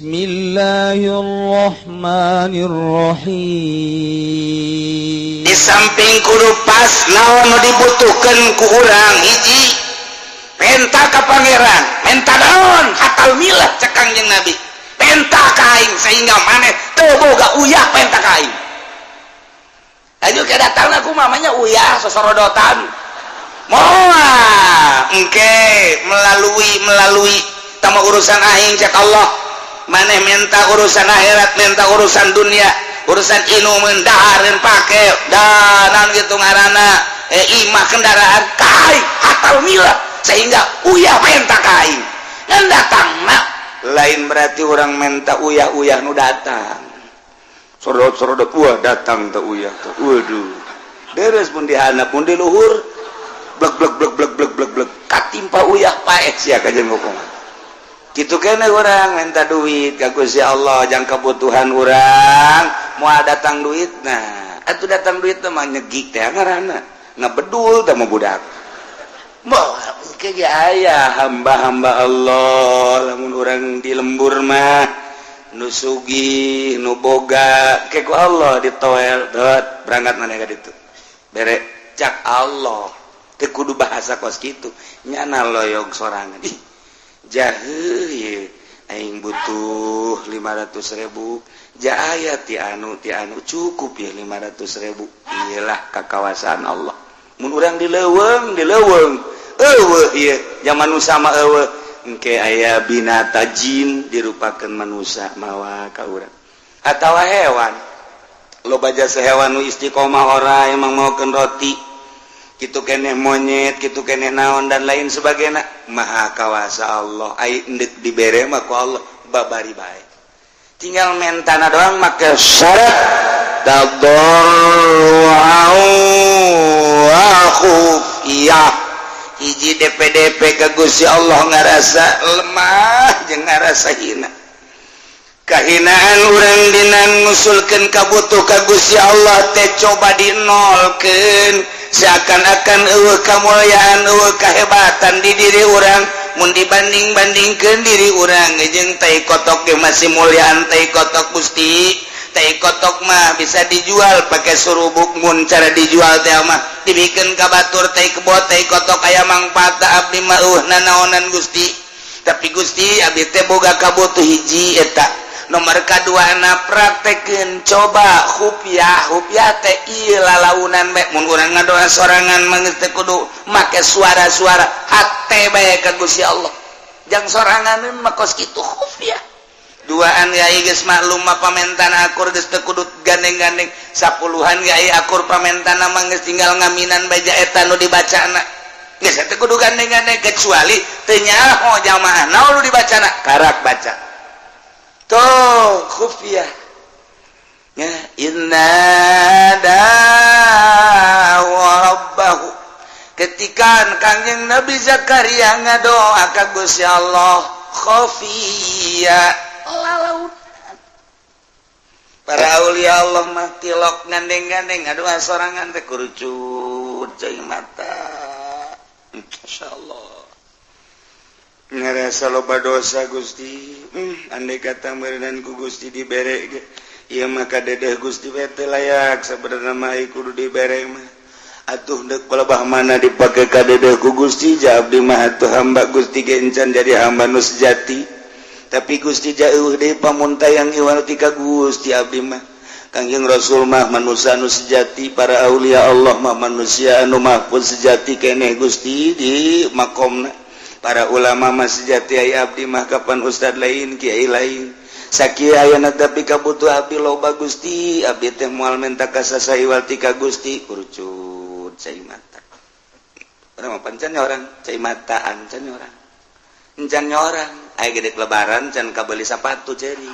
Bismillahirrahmanirrahim. Di samping kudu pas naon nu dibutuhkan ku urang, hiji penta ka Pangeran, menta naon? Hatal milah cek Kangjeng Nabi, penta ka aing sehingga maneh teu boga uyah, penta ka aing. Ayo ke datang aku mamanya uyah sosorodotan moal engke melalui melalui tama urusan aing. Cek Allah, maneh minta urusan akhirat, minta urusan dunia, urusan inuman, dahareun, pake dan gitu ngaranna imah, kendaraan kai hatal milah sehingga uyah menta ka aing. Ngan datang nak lain berarti orang minta uyah-uyah nu datang sorot-sorot, wah, datang teh uyah tuh. Waduh, deres pun dihandap pun di luhur, blek blek blek blek blek blek blek, katimpa uyah, paeh sia kajen ngomong gitu. Kene orang minta duit ka Gusti Allah jang kebutuhan orang, mau datang duit. Nah, atuh datang duit teh mah nyegik teh ngaranna, ngebedul teh mah budak. Moal ke aya hamba-hamba Allah lamun urang di lembur mah nu sugih, nu boga, ke ku Allah ditoel dot berangkat mana ka ditu bere cak Allah teu kudu bahasa kos kitu, nyana loyog sorangan. Ih, jahe ye, aing butuh 500.000 ja aya ti anu ti anu, cukup ya 500.000. Iyalah kakawasaan Allah mun urang di leuweung, di leuweung eueuh ieu zaman nu sama eueuh, engke aya binata jin dirupakeun manusia mawa ka urang atawa hewan. Loba jasa hewan nu istiqomah ora emang maokeun roti kitu keneh, monyet kitu keneh, naon dan lain sebagainya. Maha kawasa Allah, ai endek dibere mah ku Allah babari bae, tinggal mentana doang make syarat tadarru'an wa khufiyah. Hiji DPDP ke Gusti Allah ngarasa lemah jeung ngarasa hina, kahinaan urang dina ngusulkeun kabutuh ka Gusti Allah teh coba dinolkeun, seakan-akan eueuh kamulyaan, eueuh kahebatan di diri urang mun dibanding-bandingkeun diri urang jeung tai kotok ge masih mulyaan tai kotok. Gusti, tai kotok mah bisa dijual pakai surubuk, mun cara dijual teh mah dibikeun ka batur tai kebo, tai kotok aya mangfaat. Abdi mah eueuh nanaonan, Gusti, tapi Gusti, abdi teh boga kabutuh hiji eta. Nomor kadua na praktekeun coba khufyah. Khufyah teh ieu lalaunan bae, mun urang ngadoa sorangan mah geus teu kudu make suara-suara, hate bae ka Gusti Allah jang sorangan mah kos kitu khufyah. Duaan yai geus maklum mah pamentan akur, geus teu kudu gandeng-gandeng. Sapuluhan yai akur pamentana mah geus tinggal ngaminan baja eta nu dibacana, geus teu kudu gandeng-gandeng kecuali teu nyaho jamaah naon nu dibacana, karak baca tuh khufyah ya. Inna rabbahu, ketika Kangjeng Nabi Zakaria ngadoa ka Gusti Allah khafiyya, lalaunan. Para aulia Allah mah tilok gandeng-gandeng, ngadoa sorangan teh kurucut cai mata. Masyaallah, ngerasa loba dosa, Gusti. Andai kata meureunan ku Gusti dibere ge ieu mah kadedeh Gusti teh layak sabenerna mah, kudu dibere mah atuh. Deuk palebah mana dipake kadedeh ku Gusti, ja abdi mah atuh hamba Gusti ge encan jadi hamba nu sejati, tapi Gusti jauh deui pamuntayang iwal ti ka Gusti abdi mah. Kangjeng Rasul mah manusia anu sejati, para aulia Allah mah manusia anu mahfuz sejati keneh Gusti di makomna, para ulama mah sejati, aya abdi mah kapan ustad lain, kiai lain, sakieu ayana, tapi kabutuh abdi loba, Gusti. Abdi teh moal menta ka saha iwal ti ka Gusti. Kurucut cai mata. Urang mah pancan orang cai mata, ancan orang, encan orang aya gede lebaran can kabeli sepatu, ceri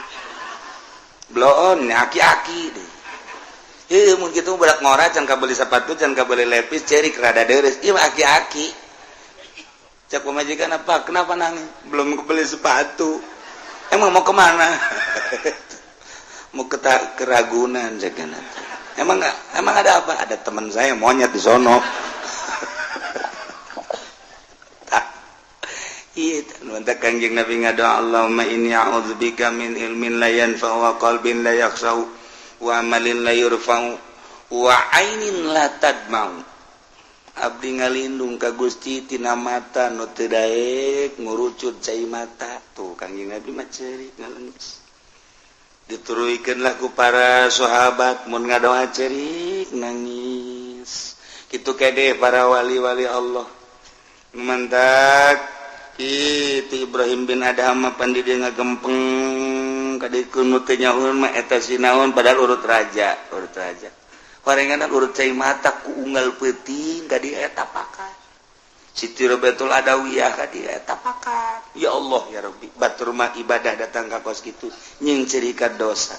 bloon aki-aki deh. Heuh, mun kitu budak ngora can kabeli sepatu, can kabeli lepis, cerik rada deres. Ieu mah aki-aki. Cek pamajikan, "Apa? Kenapa nangis?" "Belum kebeli sepatu." "Emang mau kemana?" "Mau ke Keragunan," cek. "Emang nggak? Emang ada apa?" "Ada teman saya monyet di sono." Iya. Mantap Kangjeng Nabi ngadoa, "Allahumma inni a'udzubika min ilmin la yanfa'u wa qalbin la yakhsha'u wa amalin la yurfa'u wa ainin la tadma'u." Abdi ngalindung ka Gusti tina mata nu teu daek ngurucut cai mata. Tuh, Kangjeng Nabi mah ceurik, ngalengis. Dituruikeun lah ku para sahabat, mun ngadoa ceurik, nangis. Kitu kede para wali-wali Allah. Mantak itu Ibrahim bin Adham pan di dia ngagempeng kadieu nu teu nyahoeun mah eta sinaon, padahal urut raja, urut raja. Horengan urut cai mata ku unggal peuting ka dieu eta pakat. Siti Robiatul Adawiyah ka dieu eta pakat. Ya Allah ya Rabbi, batur mah ibadah datang ka kos kitu nying cerika dosa.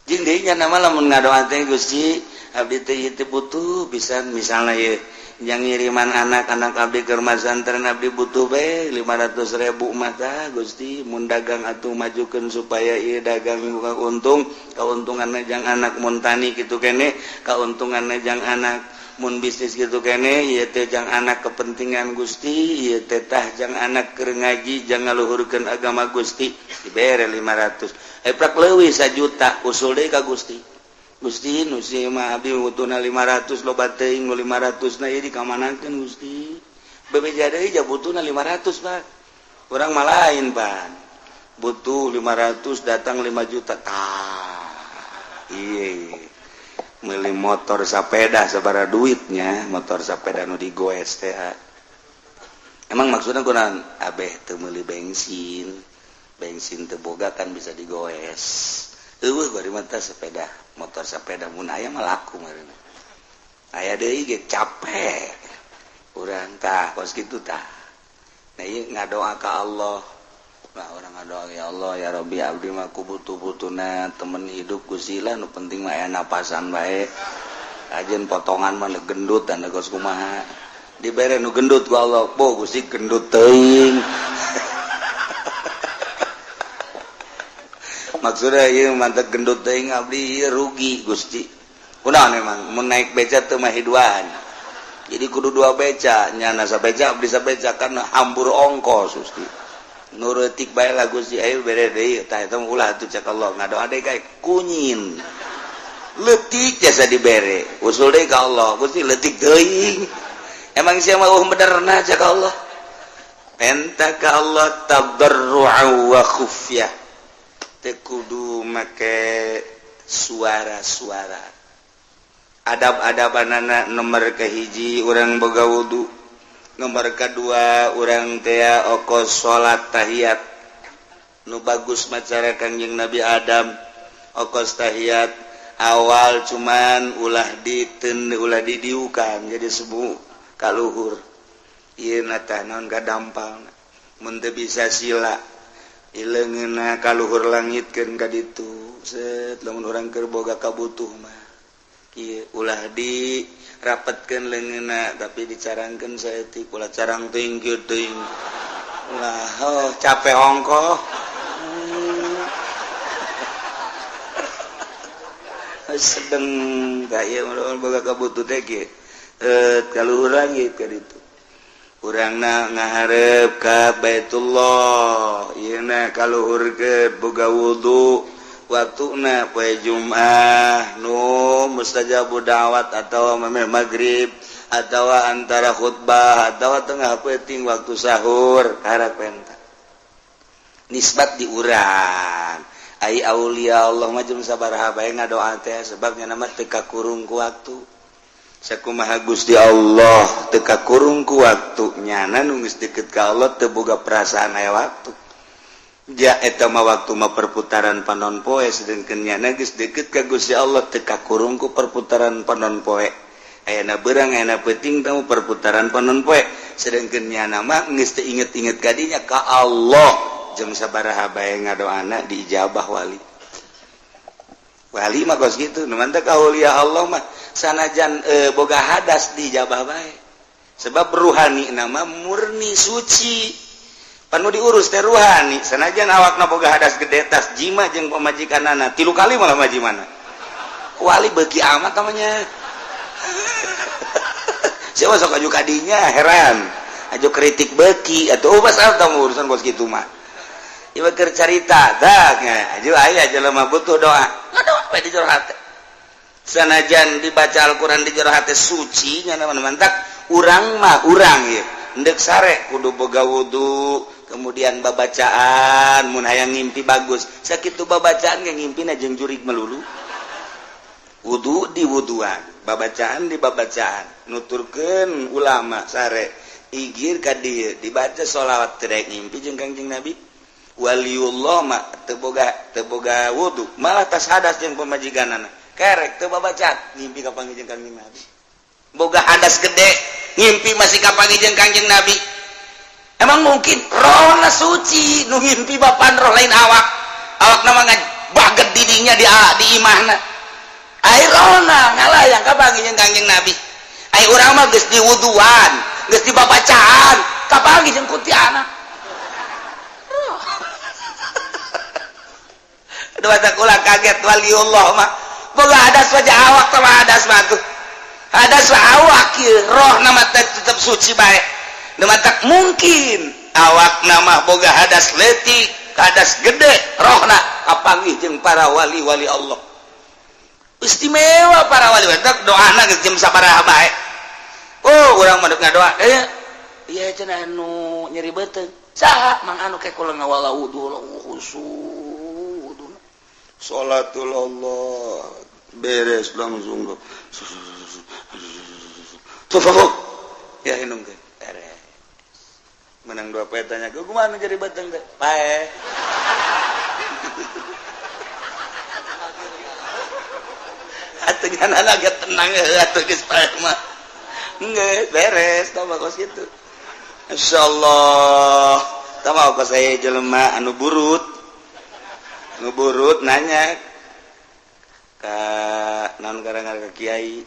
Jeung deui nya nama lamun ngadoa teh, "Gusti, abdi teh ieu teh butuh bisa," misalnya ye yang ngiriman anak-anak abdi ke pesantren, "Abdi butuh be 500.000 mata, Gusti. Mun dagang atuh majukeun supaya ieu dagang buka untung, keuntungan jang anak. Mun tani kitu kene, keuntungan jang anak. Mun bisnis gitu kene, ieu teh jang anak kepentingan, Gusti. Ieu teh tah jang anak keur ngaji, jang ngaluhurkeun agama, Gusti." Dibere 500, eh prak leuwih 1 juta, usul deui ka Gusti. "Gusti, nu si mah abdi butuhna 500, loba teuing nu 500 na, ieu dikamanakeun, Gusti?" Bebeja deui ja butuhna 500, Pak. Urang mah lain pan, butuh 500 datang 5 juta. Tah, iya, meuli motor sepeda sabaraha duitnya, motor sepeda nu digoes teh. Emang maksudnya kurang abeh teu meuli bensin, bensin teu boga kan bisa digoes. Eueuh bari mata sepeda motor sepeda, mun aya mah laku meureun. Aya deui ge capek urang. Tah, kos kitu tah. Nah, ieu ngadoa ka Allah. Nah, urang ngadoa, "Ya Allah ya Rabbi, abdi mah ku butuh-butuhna temen hidup, Gusti lah. Nu penting mah aya napasan bae, ajeun potongan mah gendut dan kos kumaha." Dibere nu gendut ku Allah. "Bo Gusti, gendut teuing." Maksudnya ieu mantep gendut teuing, abdi ieu rugi, Gusti. Kunaon emang mun naik beca teu mah hiduan, jadi kudu dua beca, nyana sabeca, abdi sabeca, kan hambur ongkos, Gusti. Nu leutik bae lah, Gusti. Ayo bere deui. Tah, eta ulah atuh, cek Allah. Ngadoa deui kae kunyin leutik jasa dibere. Usul deui ka Allah, "Gusti, leutik teuing." "Emang sia mah benerna?" cek Allah. Penta ka Allah tadarru'a wa khufyah, teu kudu make suara-suara. Adab-adabanana, nomor kahiji urang boga wudu, nomor kedua urang tea oko salat tahiyat nu bagus macara Kangjeng Nabi Adam. Okos tahiyat awal cuman ulah diten, ulah didiukan, jadi sebu kaluhur. Ieu tah naon kadampal, mun teu bisa sila, leungeunna kaluhur langitkeun ka ditu, set. Lamun urang keur boga kabutuh mah kieu, ulah di rapetkeun leungeunna, tapi dicarangkeun saeutik, ulah carang teuing kieu teuing. Ulah, oh, capek ongkoh. Sedeng tah ieu boga kabutuh teh kieu, kaluhur langit ka ditu. Urangna ngaharep ka Baitullah, yeuna kaluhur ke, boga wudu. Waktuna poe Jumat nu mustajabu da'wat atau memeh maghrib atau antara khutbah atau tengah peuting waktu sahur, karak penta nisbat di urang. Ai aulia Allah mah jeung sabaraha bae ngadoa teh, sebabnya nama teu kakurung ku waktu. Sakumaha Gusti Allah teu kakurung ku waktu, nyana nu geus deket ka Allah teu boga perasaan aya waktu. Ja eta mah waktu mah perputaran panon poe, sedengkeun nyana geus deket ka Gusti Allah teu kakurung ku perputaran panon poe. Ayana beurang, ayana peuting tamu perputaran panon poe, sedengkeun nyana mah geus teu inget-inget kadinya ka Allah. Jeung sabaraha bae ngadoana diijabah. Wali wali mah kos kitu. Nu mantep aulia Allah mah sanajan boga hadas diijabah bae, sebab ruhani nama murni suci. Panu diurus teh ruhani, sanajan awakna boga hadas gede, tas jima jeung pamajikanana tilu kali malah majimana. Wali beuki amat namanya. Siapa sok aju kadinya heran. Aja kritik beki atuh, oh, pasal tamu urusan kos kitu mah. Ieu keur carita tah aju aya jelema butuh doa. Ngadoa we di jero hate. Sanajan dibaca Al-Qur'an di jero hate suci nya mantak urang mah urang ieu. Endek sare kudu boga wudu, kemudian babacaan mun hayang ngimpi bagus. Sakitu babacaan ge ngimpina jeung jurig melulu. Wudu di wuduan, babacaan di babacaan. Nuturkeun ulama sare igir ka dieu dibaca sholawat teu ngimpi jeung Kangjeng Nabi. Waliullah mah teu boga wudu, malah tas hadas jeung pamajikanana. Kerek teu babacaan ngimpi ka panggih jeung Kangjeng Nabi. Boga hadas gede ngimpi masih kapanggih jeung Kangjeng Nabi. Emang mungkin rohna suci nu ngimpi bapan roh lain awak. Awak nama baget didinya di imahna. Ai rohna ngalayang kapanggih jeung Kangjeng Nabi. Ai urang mah geus diwuduan, geus dibabacaan, kapanggih jeung kuntilanak. Aduh asa kula kaget waliullah mah. Boga hadas wajah awak teh hadas mah tuh. Hadas mah awak ieu, rohna mah tetep suci bae. Nu matak mungkin awak nama boga hadas leutik, hadas gede, rohna kapanggih jeung para wali-wali Allah. Istimewa para wali, matak doana geus jam sabaraha bae. Oh, urang mah deuk ngadoa. Ieu cenah anu nyeri beuteung. Saha mang anu ke kula ngawala wudu khusyuk. Salatul Allah beres langsung tuh ya inung ke beres menang dua poe tanya gue gimana jadi batang teh pae atuh ngan agak tenang atuh geus pae mah geus beres tah mah kos kitu insyaallah tah mah kos aya jelema anu burut ngeburut nanya ka naon gara-gara ka kiai.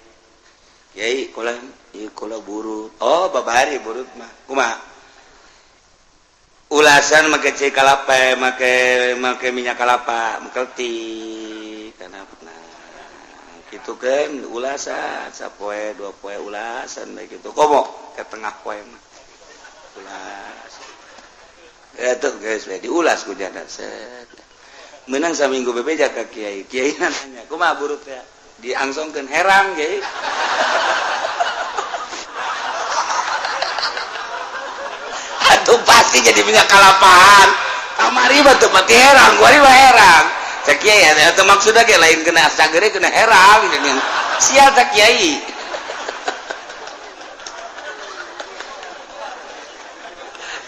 Kiai kula ieu kula burut. Oh babari burut mah kumaha ulasan make cai kalapa, make minyak kalapa mengkelti kana nah kitu kan ulasan sapoe dua poe ulasan bae kitu komo ke tengah poe mah ulas eta geus we diulas ku janda set menang saminggu bebeja ka kiai. Kiai nanya kumaha burut ya diangsongkeun herang kiai. Atuh pasti jadi minyak kalapaan kamari mah teu pati herang kuari mah herang cek kiai atuh maksudna ge lain kena sagere kena herang sial cek kiai.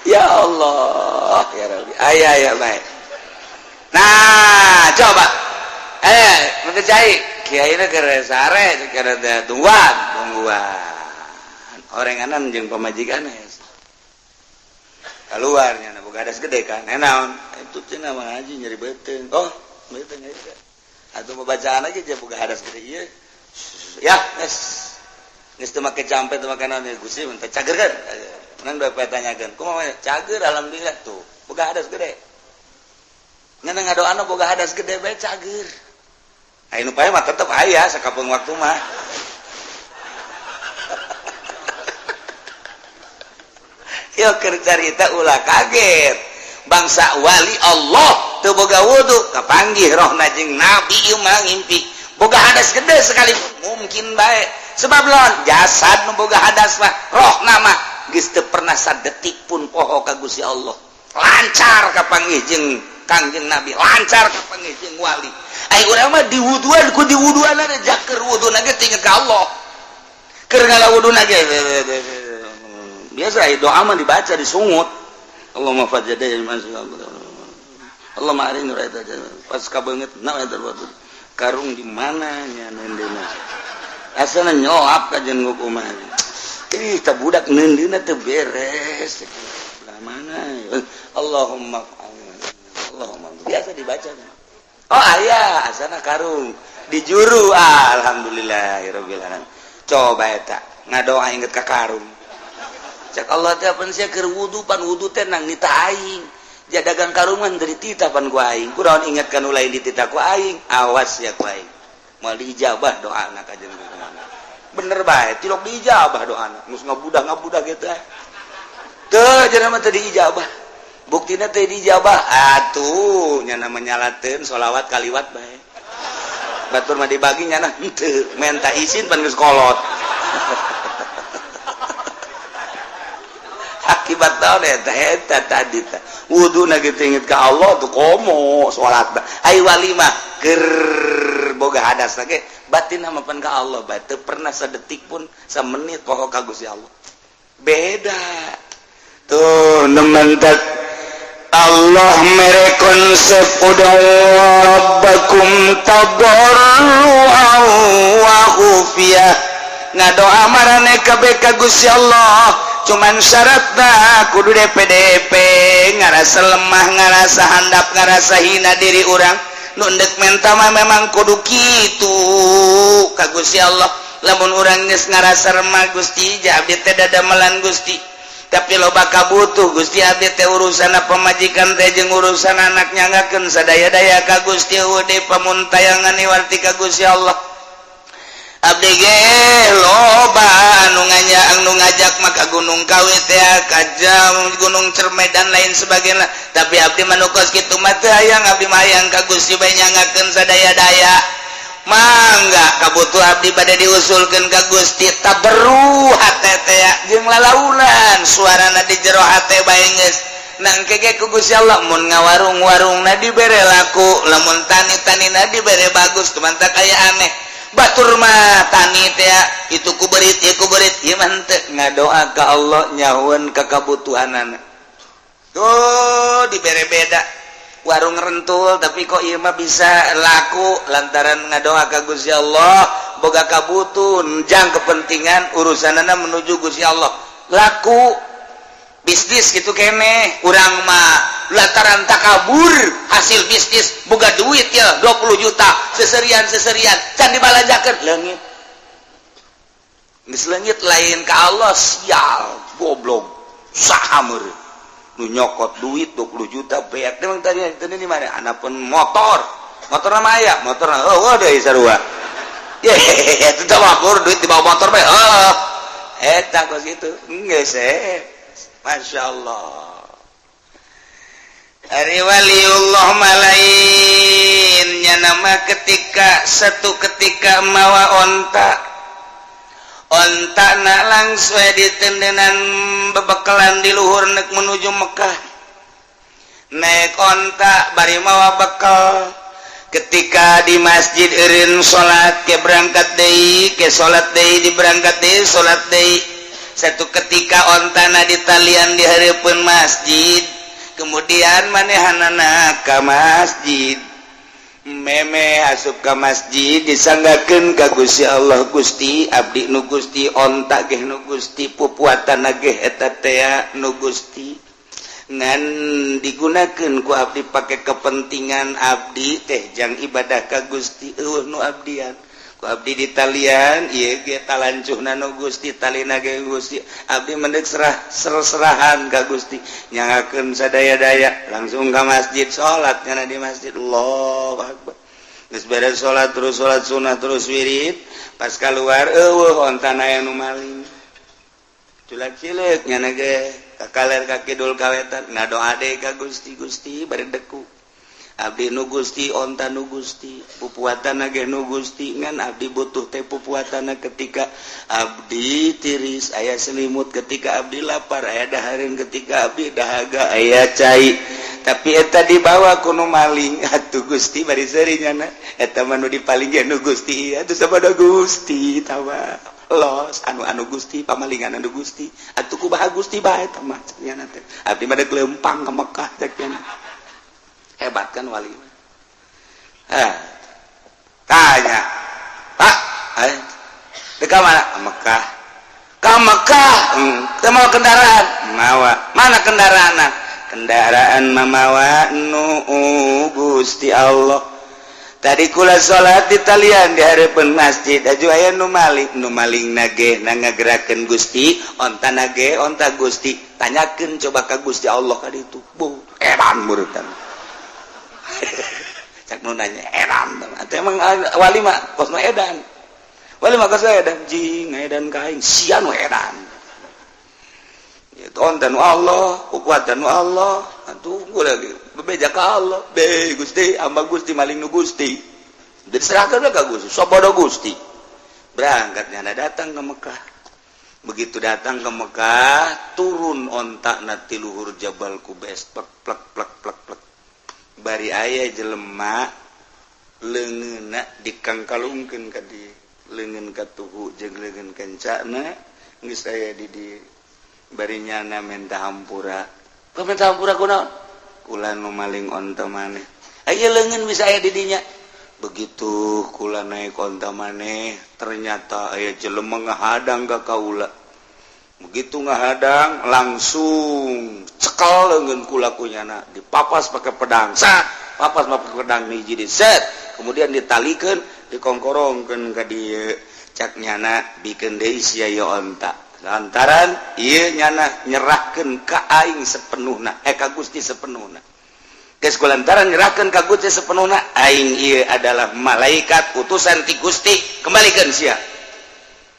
Ya Allah ya Rabbi aya ya baik. Nah, coba. Mengecai. Kiai na keur sare, keur tungguan, tungguan. Orenganan jeung pamajikan keluar nya boga hadas gede kan. Naon? Itu cenah mah ngaji nyeri beuteung. Oh, beuteung eta. Atuh babacaan aja boga hadas gede ieu. Ya, geus. Geus teu make campe teu make naon Gusti mun teh cager kan. Menang dua poe tanyakeun. Kumaha cager alhamdulillah tuh. Boga hadas gede. Ngan ngadoana boga hadas gede bae cager. Aya nu pae mah tetep aya sakapeung waktu mah. Yo keur carita ulah kaget. Bangsa wali Allah teu boga wudu kapanggih rohna jeung nabi ieu mah ngimpi. Boga hadas gede sekalipun mungkin bae. Sebab lawan jasad nu boga hadas mah rohna mah geus teu pernah sadetik pun poho ka Gusti Allah. Lancar kapanggih jeung Kangjeng Nabi, lancar kapanggih jeung wali. Ai urang mah diwuduan ku diwuduan ada jaker wuduna ge inget ka Allah. Keur ngalawuduna ge biasa doa mah dibaca disungut. Allahumma fajjada Allahumma arini raita pas kabeungeut na eta karung di mana nya neundeuna. Asana nyoap ka jeung kumaha. Ih tah budak neundeuna teu beres. Lah mana? Allahumma Allahumma biasa dibaca. Oh aya asana karung di juru alhamdulillahirabbil alamin. Coba eta ngadoa inget ka karung. Cak Allah teh pan sia keur wudu pan wudu teh nang nita aing. Jadagang karungan dari tita pan ku aing. Kunaon inget ka nu lain ditita ku aing. Awas ya ku aing. Moal diijabah doana ka jeung kumaha. Bener bae tilok diijabah doana. Geus ngabudah-ngabudah kitu. Teu jelema teu diijabah. Buktina teu diijabah atuh nya menyalateun sholawat kaliwat bae. Batur mah dibagi nyana henteu, menta izin pan geus kolot. Akibat naon eta eta tadi teh wuduna ge inget ka Allah tuh komo salat. Ai wali mah keur boga hadas ge batin mah pan ka Allah bae, teu pernah sedetik pun semenit poho ka Gusti Allah. Beda tuh nementak Allah mere konsep ud'u rabbakum tadarruan wa khufiyah. Ngadoa marane kabeh ka Gusti Allah, cuman syaratna kudu DPDP ngarasa lemah, ngarasa handap, ngarasa hina diri urang. Nu ndek menta mah memang kudu kitu ka Gusti Allah. Lamun urang geus ngarasa remah, Gusti, abdi teh dadamelan Gusti, tapi loba kabutuh Gusti, abdi teh urusan pamajikan teh jeung urusan anak, nyanggakeun sadaya-daya ka Gusti, eueuh pamuntayangan warti ka Gusti Allah. Abdi ge loba anu nganya, anu ngajak maka Gunung Kawi teh, ka jam Gunung Cermai dan lain sebagainya, tapi abdi mah nu kos kitu mah teu hayang. Abdi mah hayang ka Gusti bae, nyanggakeun sadaya-daya. Mangga kabutuh abdi bade diusulkeun ka Gusti. Tabarru hate teh jeung lalaunan suarana di jero hate bae geus nangke ge ku Gusti Allah. Mun ngawarung-warungna dibere laku, lamun tani-tanina dibere bagus. Tumantak aya aneh, batur mah tani teh itu ku berit ieu ku berit, ieu mah henteu, ngadoa ka Allah nyahueun ka kabutuhanana tuh dibere. Beda warung rentul, tapi kok ieu mah bisa laku lantaran ngadoa ka Gusti Allah, boga kabutuh jang kepentingan urusanana menuju Gusti Allah, laku bisnis gitu kene. Urang mah lantaran takabur, hasil bisnis boga duit ya 20 juta, seserian seserian can dibalanjakeun, leungit geus leungit, lain ka Allah. Sial, goblok, saha meureun nu nyokot duit 20 juta beak? Emang tadi itu di mana anak pun motor, motor nama aya motor, oh deui sarua ye itu teh mabur duit di bawa motor bae. Oh, eta kos itu geus eh. Masya Allah. Ari waliullah malainnya nama ketika satu ketika mawa onta, onta na langsung ditendenan bebekalan di luhur nek menuju Mekah, naik onta bari mawa bekal. Ketika di masjid eureun salat, ke berangkat deui, ke salat deui, di berangkat deui, salat deui. Satu ketika ontana ditalian di hareupeun masjid, kemudian manehanana ka masjid, meme asup ka masjid, disanggakeun ka Gusti Allah, "Gusti, abdi nu Gusti, onta ge nu Gusti, pupuatan ge eta tea nu Gusti, ngan digunakeun ku abdi pake kepentingan abdi teh jang ibadah ka Gusti. Eueuh nu abdian ku abdi ditalian ieu ge, talancuhna nu Gusti, talina ge Gusti. Abdi mendek serah ser-serahan ka Gusti, nyangakeun sadaya-daya." Langsung ka masjid, salat nyana di masjid, Allahu akbar. Geus beres salat, terus salat sunah, terus wirid. Pas keluar, eueuh ontana, aya nu maling. Culak cileuk nyana ge ka kaler, ka kidul, ka wetan, ngadoa deui ka Gusti. "Gusti, bari deku, abdi nu Gusti, onta nu Gusti, pupuatan ge nu Gusti, ngan abdi butuh teh pupuatan ketika abdi tiris aya selimut, ketika abdi lapar aya dahareun, ketika abdi dahaga aya cai, tapi eta dibawa ku nu maling. Atuh Gusti, bari seuri nyana, eta mah nu dipaling ge nu Gusti. Atuh sabada Gusti tawa los anu anu Gusti, pamalingan anu Gusti. Atuh kumaha Gusti bae eta mah?" Nyana teh, "Abdi mah dek leumpang ka Mekah," cek nyana. Hebat kan wali? Ah, tanya, "Pak, eh, dek ka mana?" "Ka Mekah." "Ka Mekah? Teu mawa kendaraan?" "Mawa." "Mana kendaraan?" "Kendaraan mamawa nu Gusti Allah. Tadi kula salat di talian di hareupeun masjid, aju aya nu maling. Nu maling nage na ngagerakeun Gusti, onta nage onta Gusti. Tanyakeun coba ka Gusti Allah ka ditu." Bu, edan murutan. Cak nu nanya edan. Atuh emang wali mah kos nu edan. Wali mah kos edan, jing edan ka aing, sia nu edan. Itu Onta nu Allah, kukuatan nu Allah. Tunggu lagi bebeja ka Allah. Be Gusti, hamba Gusti maling nu Gusti. Jadi serahkan ka Gusti, sabodo Gusti. Berangkat nyana datang ke Mekah. Begitu datang ke Mekah, turun onta na ti luhur Jabal Kubes, plek plek plek plek plek. Bari aya jelema leungeunna dikangkalungkeun ka dieu, leungeun katuhu jeung leungeun kencana geus aya di dieu. Bari nyana menta hampura. Kok menta hampura kunaon? Kula nu maling onta maneh. Aya leungeun bisa aya di dinya. Begitu kula naik onta maneh, ternyata aya jelema ngahadang ka kaula. Begitu ngahadang, langsung cekel leungeun kula ku nyana, dipapas pakai pedang. Sat, papas pakai pedang hiji di set, kemudian ditalikeun, dikongkorongkeun ka dieu. Cak nyana, bikeun deui sia ieu onta. Lantaran ieu nyana nyerahkeun ka aing sepenuhna, eh, ka Gusti sepenuhna. Geus kulantaran nyerahkeun ka Gusti sepenuhna, aing ieu adalah malaikat utusan ti Gusti, kembalikan sia.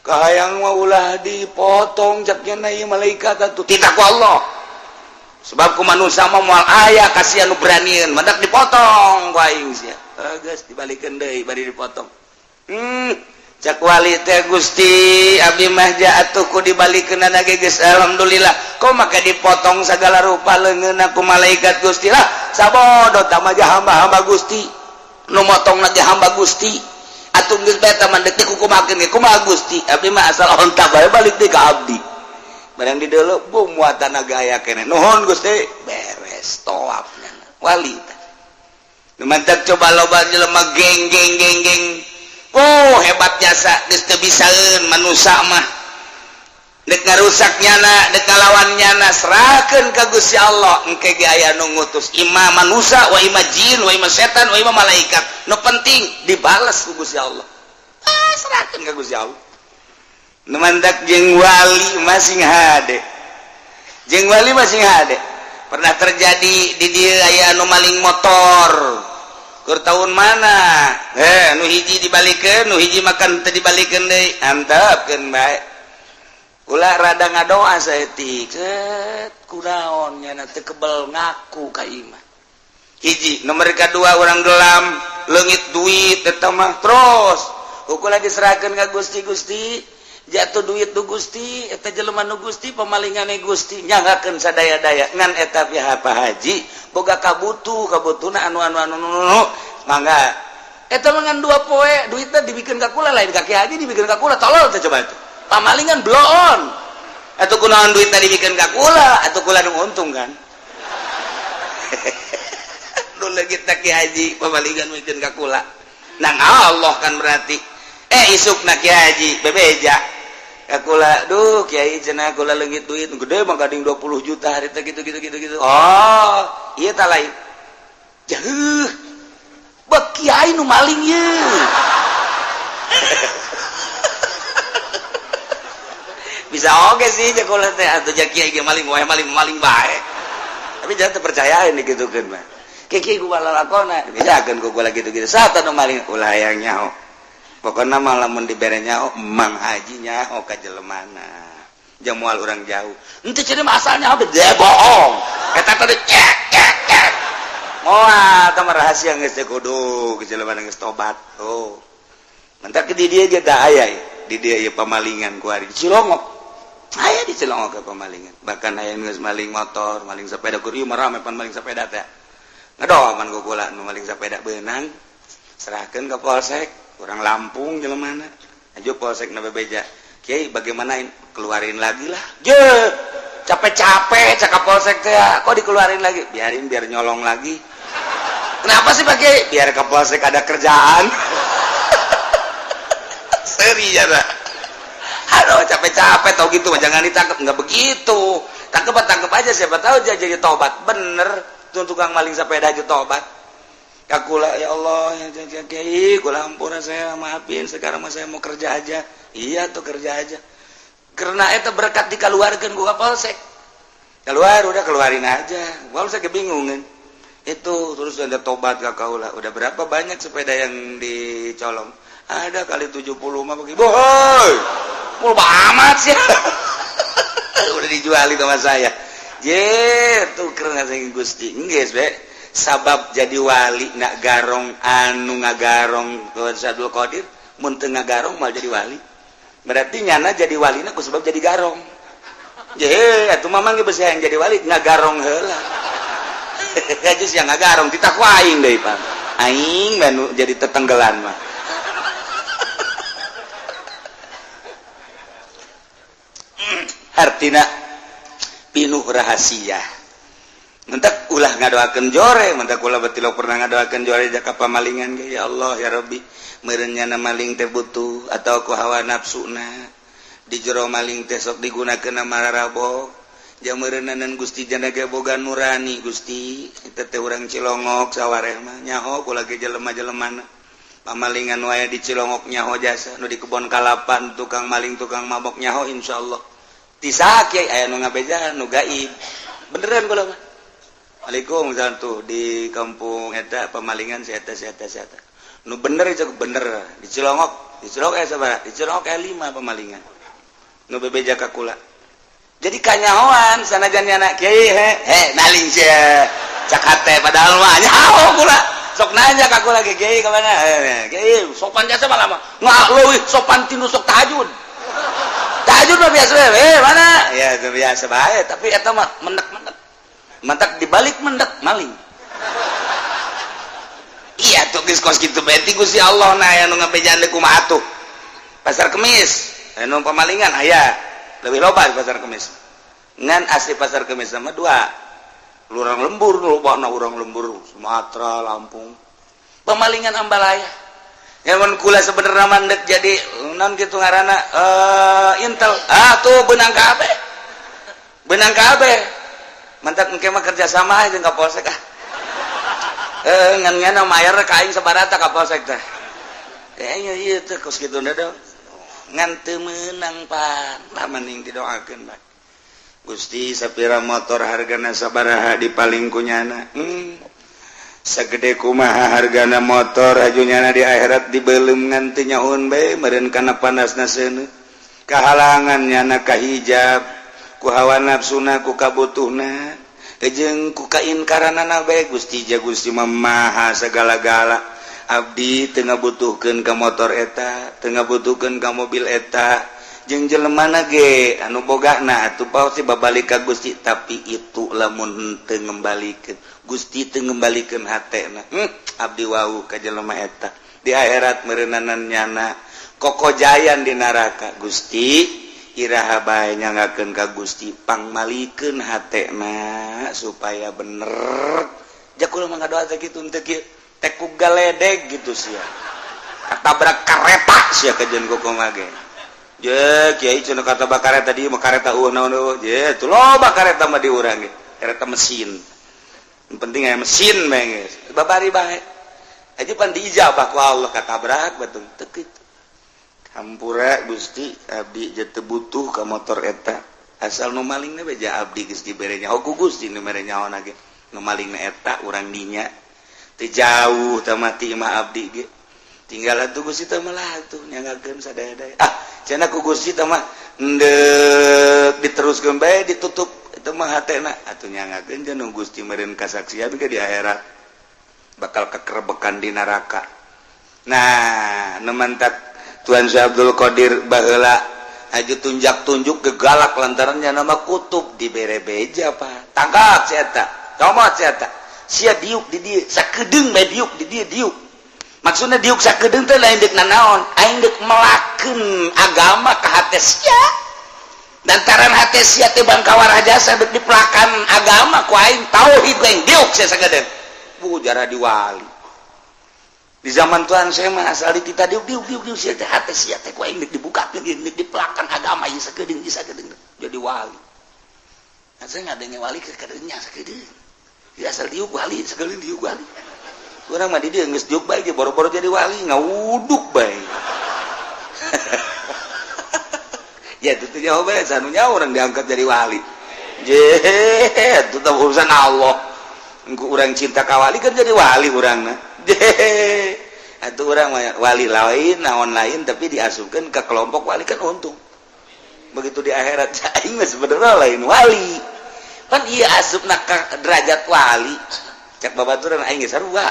Kahayang mah ulah dipotong, cak nyana, ieu malaikat atuh titah ku Allah. Sebab ku manusia mah moal aya kasihan nu beranian, mantak dipotong ku aing sia. Geus dibalikeun deui bari dipotong. Cak wali teh, Gusti, abdi mah atuh ku dibalikeun ge geus alhamdulillah. Kok maka dipotong segala rupa leungeunna ku malaikat Gusti lah. Sabodo tah mah hamba-hamba Gusti. Nu motong ge hamba Gusti. Atuh geus bae tah mah deuk dikukumakeun ge kumaha Gusti? Abdi mah asal onta bae balik deui ka abdi. Barang di deuleu bu muatan aya keneh. Nuhun Gusti, beres tawafnya. Wali teh. Nu mantak coba loba jelema geng geng geng geng. Oh, hebat jasa geus teu bisaeun manusia mah. Dek ngarusak nyana, dek ngalawan nyana, serahkeun ka Gusti Allah. Engke ge aya nu ngutus, ima manusia wa ima jin wa ima setan wa ima malaikat. Nu penting dibales ku Gusti Allah. Ah, serahkeun ka Gusti Allah. Nu mantak jeung wali masing hade. Jeung wali masing hade. Pernah terjadi di dieu aya anu maling motor. Keur tahun mana? Eh, nu hiji dibalikeun, nu hiji makan teu dibalikeun deui. Antepkeun bae. Ulah rada ngadoa saeutik. Set kunaon nyana teu kebel ngaku ka imah. Hiji, nomor kedua orang gelam, leungit duit eta mah terus. Ukur diserahkeun ka Gusti. Gusti, jatuh duit nu Gusti, eta jelema nu Gusti, pemalingane Gusti nyanggakeun sadaya-daya ngan eta pihak Pak Haji boga kabutuh, kabutuhna anu anu anu anu, mangga eta mah ngan 2 poe duitna dibikeun ka kula, lain ka Ki Haji, dibikeun ka kula. Tolol teh coba itu pamalingan bloon atuh. Kunaon duitna dibikeun ka kula? Atuh kula nu untung kan nu leungit Ki Haji, pamalingan mikeun ka kula nang Allah kan berarti. Eh, isukna Ki Haji bebeja ka kula, "Duh Kiai," cenah, "kula leungit duit gede mah gading 20 juta hari teh," gitu gitu gitu gitu. Oh iya, tak lain jauh bek kiai nu maling ye. Bisa oke sih cek kula teh, atuh ja kiai ge maling wae, maling maling bae. Tapi jangan terpercayain digitukeun mah. Kiai gua lalakona dibejakeun ku kula gitu-gitu. Saat nu maling ulah hayang nyaho. Pokoknya malah mun dibere nyaho, Mang Haji nyaho ka jelemana. Jamual orang jauh. Henteu cenah mah asalnya apa? Dia bohong. Eta tadi cek cek cek. Moal tah mah rahasia geus teh kudu jelemana geus tobat. Oh. Mantak di dieu ge da aya di dieu ieu pamalingan ku ari di Cilongok. Aya di Cilongok ke pamalingan. Bahkan aya geus maling motor, maling sepeda, keur ieu mah rame pan maling sepeda teh. Ngadoa man ku kula nu maling sepeda beunang. Serahkeun ke polsek, kurang Lampung jelemana. Aja polsek na bebeja. "Kiai, bagaimana ini? Keluarin lagi lah." Je, capek-capek cak polsek teh, kok dikeluarin lagi? Biarin, biar nyolong lagi. Kenapa sih, Pak Kiai? Biar ke polsek ada kerjaan. Seri ya. Aduh, capek-capek tau gitu jangan ditangkap. Nggak begitu. Tangkep tangkep aja, siapa tahu dia jadi tobat. Bener, tuh tukang maling sepeda aja tobat. Kakula, "Ya Allah, ya Kiai, kula ampura, saya maafin, sekarang mah saya mau kerja aja." Iya tuh, kerja aja. Karena itu berkat dikeluarkan gua polsek. Keluar udah keluarin aja. Polsek kebingungan. Itu terus ada tobat ke kaula. Udah berapa banyak sepeda yang dicolong? Ada kali 70 mah. Bohoi. Mau amat sih. Udah dijual itu sama saya. Je, tuker ngasih Gusti. Geus be. Sabab jadi wali nak garong anu ngagarong Tuan Abdul Qadir, mun teu ngagarong mal jadi wali. Berarti nyana jadi walina ku sebab jadi garong. Je, atuh mamang ge besi yang jadi wali ngagarong heula. Aja sih ngagarong titah ku aing deui, Pak. Aing mah jadi tetenggelan mah. Artina pinuh rahasia. Mentak ulah ngadoakeun jore, mentak ulah betilok pernah ngadoakeun jore jaka pamalingan ge, ya Allah ya Rabbi, meureun nyana maling teh butuh atau ku hawa nafsuna. Di jero maling teh sok digunakeun mararabo. Ja meureunanan Gusti jana ge boga nurani Gusti, eta teh urang Cilongok sawareh mah nyaho kula ge jelema-jelemana. Pamalingan wae di Cilongok nyaho jasa, nu di kebon kalapan tukang maling tukang mabok nyaho insyaallah. Tisa kiai aya nu ngabejaan nu gaib. Beneran kula mah. Waalaikumsalam tuh di kampung eta pemalingan si eta si eta si eta. Nu bener itu bener di Cilongok aya sabaraha? Di Cilongok aya 5 pemalingan. Nu bebeja ka kula. Jadi kanyahoan sanajan nyana kiai he he maling sia. Cak hate padahal mah nyaho kula. Sok nanya ka kula ge kiai ka mana? Kiai sopan jasa malah mah. Nggak leuwih sopan tinu sok tahajud. Tahajud mah biasa we, mana? Ya itu biasa bae, tapi eta mah mendak-mendak. Mentak dibalik mendak maling. Iya tuh geus kos kitu bae ti Gusti Allah nah aya nu ngabejaan deui kumaha atuh. Pasar Kemis, anu pemalingan aya. Lebih loba di Pasar Kemis. Ngan asli Pasar Kemis sama dua. Urang lembur lobana urang lembur Sumatera, Lampung. Pemalingan ambalaya. Ya mun kula sebenarnya mandek jadi non kitu ngaranna Intel. Ah tuh benang kabeh. Benang kabeh. Mantak engke mah kerja sama jeung ka polsek ah. Ngan ngan mayar ka aing sabarata ka polsek teh. Kayaknya ieu teh kos kitu da ngan teu meunang pan. Lah mending didoakeun bae. Gusti sapira motor hargana sabaraha dipaling ku nyana. Sagede kumaha hargana motor aju nyana di akhirat dibelum ngan teu nyaun bae meureun kana panasna seuneu. Kahalangan nyana ka hijab ku hawa nafsuna ku kabutuhna jeung ku kainkaranana bae Gusti ja Gusti mah maha segala-gala. Abdi teu ngabutuhkeun ka motor eta, teu ngabutuhkeun ka mobil eta, jeung jelemana ge anu bogana atuh pasti babalik ka Gusti, tapi itu lamun teu ngembalikeun Gusti teu ngembalikeun hatena. Abdi wau ka jelema eta di akhirat meureunanan nyana kokojayan di neraka. Gusti iraha bae nyangakeun ka Gusti pangmalikeun hatena supaya bener. Ja kula mah ngadoa teh kitu teu kieu teh ku galedeg gitu sia. Katabrak kareta sia kajeun kumaha ge. Je kiai cenah kata kareta di mah kareta eueuh naon eueuh. Je tuh loba kareta mah di urang ge. Kareta mesin. Yang penting aya mesin bae geus. Babari bae. Aja pan diijabah ku Allah katabrak batung teu kitu. Hampura Gusti abdi je teu butuh ka motor eta. Asal nu malingna beja abdi geus dibere nyaho ku Gusti nu mere nyaho ge. Nu malingna eta urang dinya. Teu jauh teh mati mah abdi ge. Tinggal atuh Gusti teh mah lah atuh nyangakeun sadaya-daya. Ah, cenah ku Gusti teh mah endek diteruskeun bae ditutup itu mah hatena atuh nyangakeun jeung Gusti meureun kasaksian ge di akhirat bakal kekerebekan di neraka. Nah, nu mantak Tuan Syekh Abdul Qadir baheula aju tunjak-tunjuk gegalak lantarannya nama kutub dibere beja pak. Tangkap si eta, comot si eta. Sia diuk di dieu, sakedeung bae diuk di dieu diuk. Maksudnya diuk sakedeung teh lain deuk nanaon, aing deuk melakeun agama ka hate sia. Lantaran hate sia teh bangkawar jasa deuk dipelakan agama ku aing tauhid ku aing diuk sia sakedeung. Bu jarah diwali. Di zaman Tuhan saya mah asal di kita diuk diuk diuk diuk sia teh hate sia teh ku aing deuk dibukakeun deuk dipelakan agama ieu sakedeung ieu sakedeung jadi wali. Nah, saya ngadenge wali ke kadeunya sakedeung. Ya asal diuk wali sakedeung diuk wali. Urang mah di dieu geus diuk bae ge boro-boro jadi wali ngawuduk bae. Ya itu teh jawab bae sanunya urang diangkat jadi wali. Je itu teh urusan Allah. Engku urang cinta ka wali kan jadi wali urangna. Je atuh urang mah wali lain naon lain tapi diasupkeun ke kelompok wali kan untung. Begitu di akhirat, aing mah sebenarnya lain wali pan, iya, asup nak derajat wali. Cek babaturan aing geus sarua.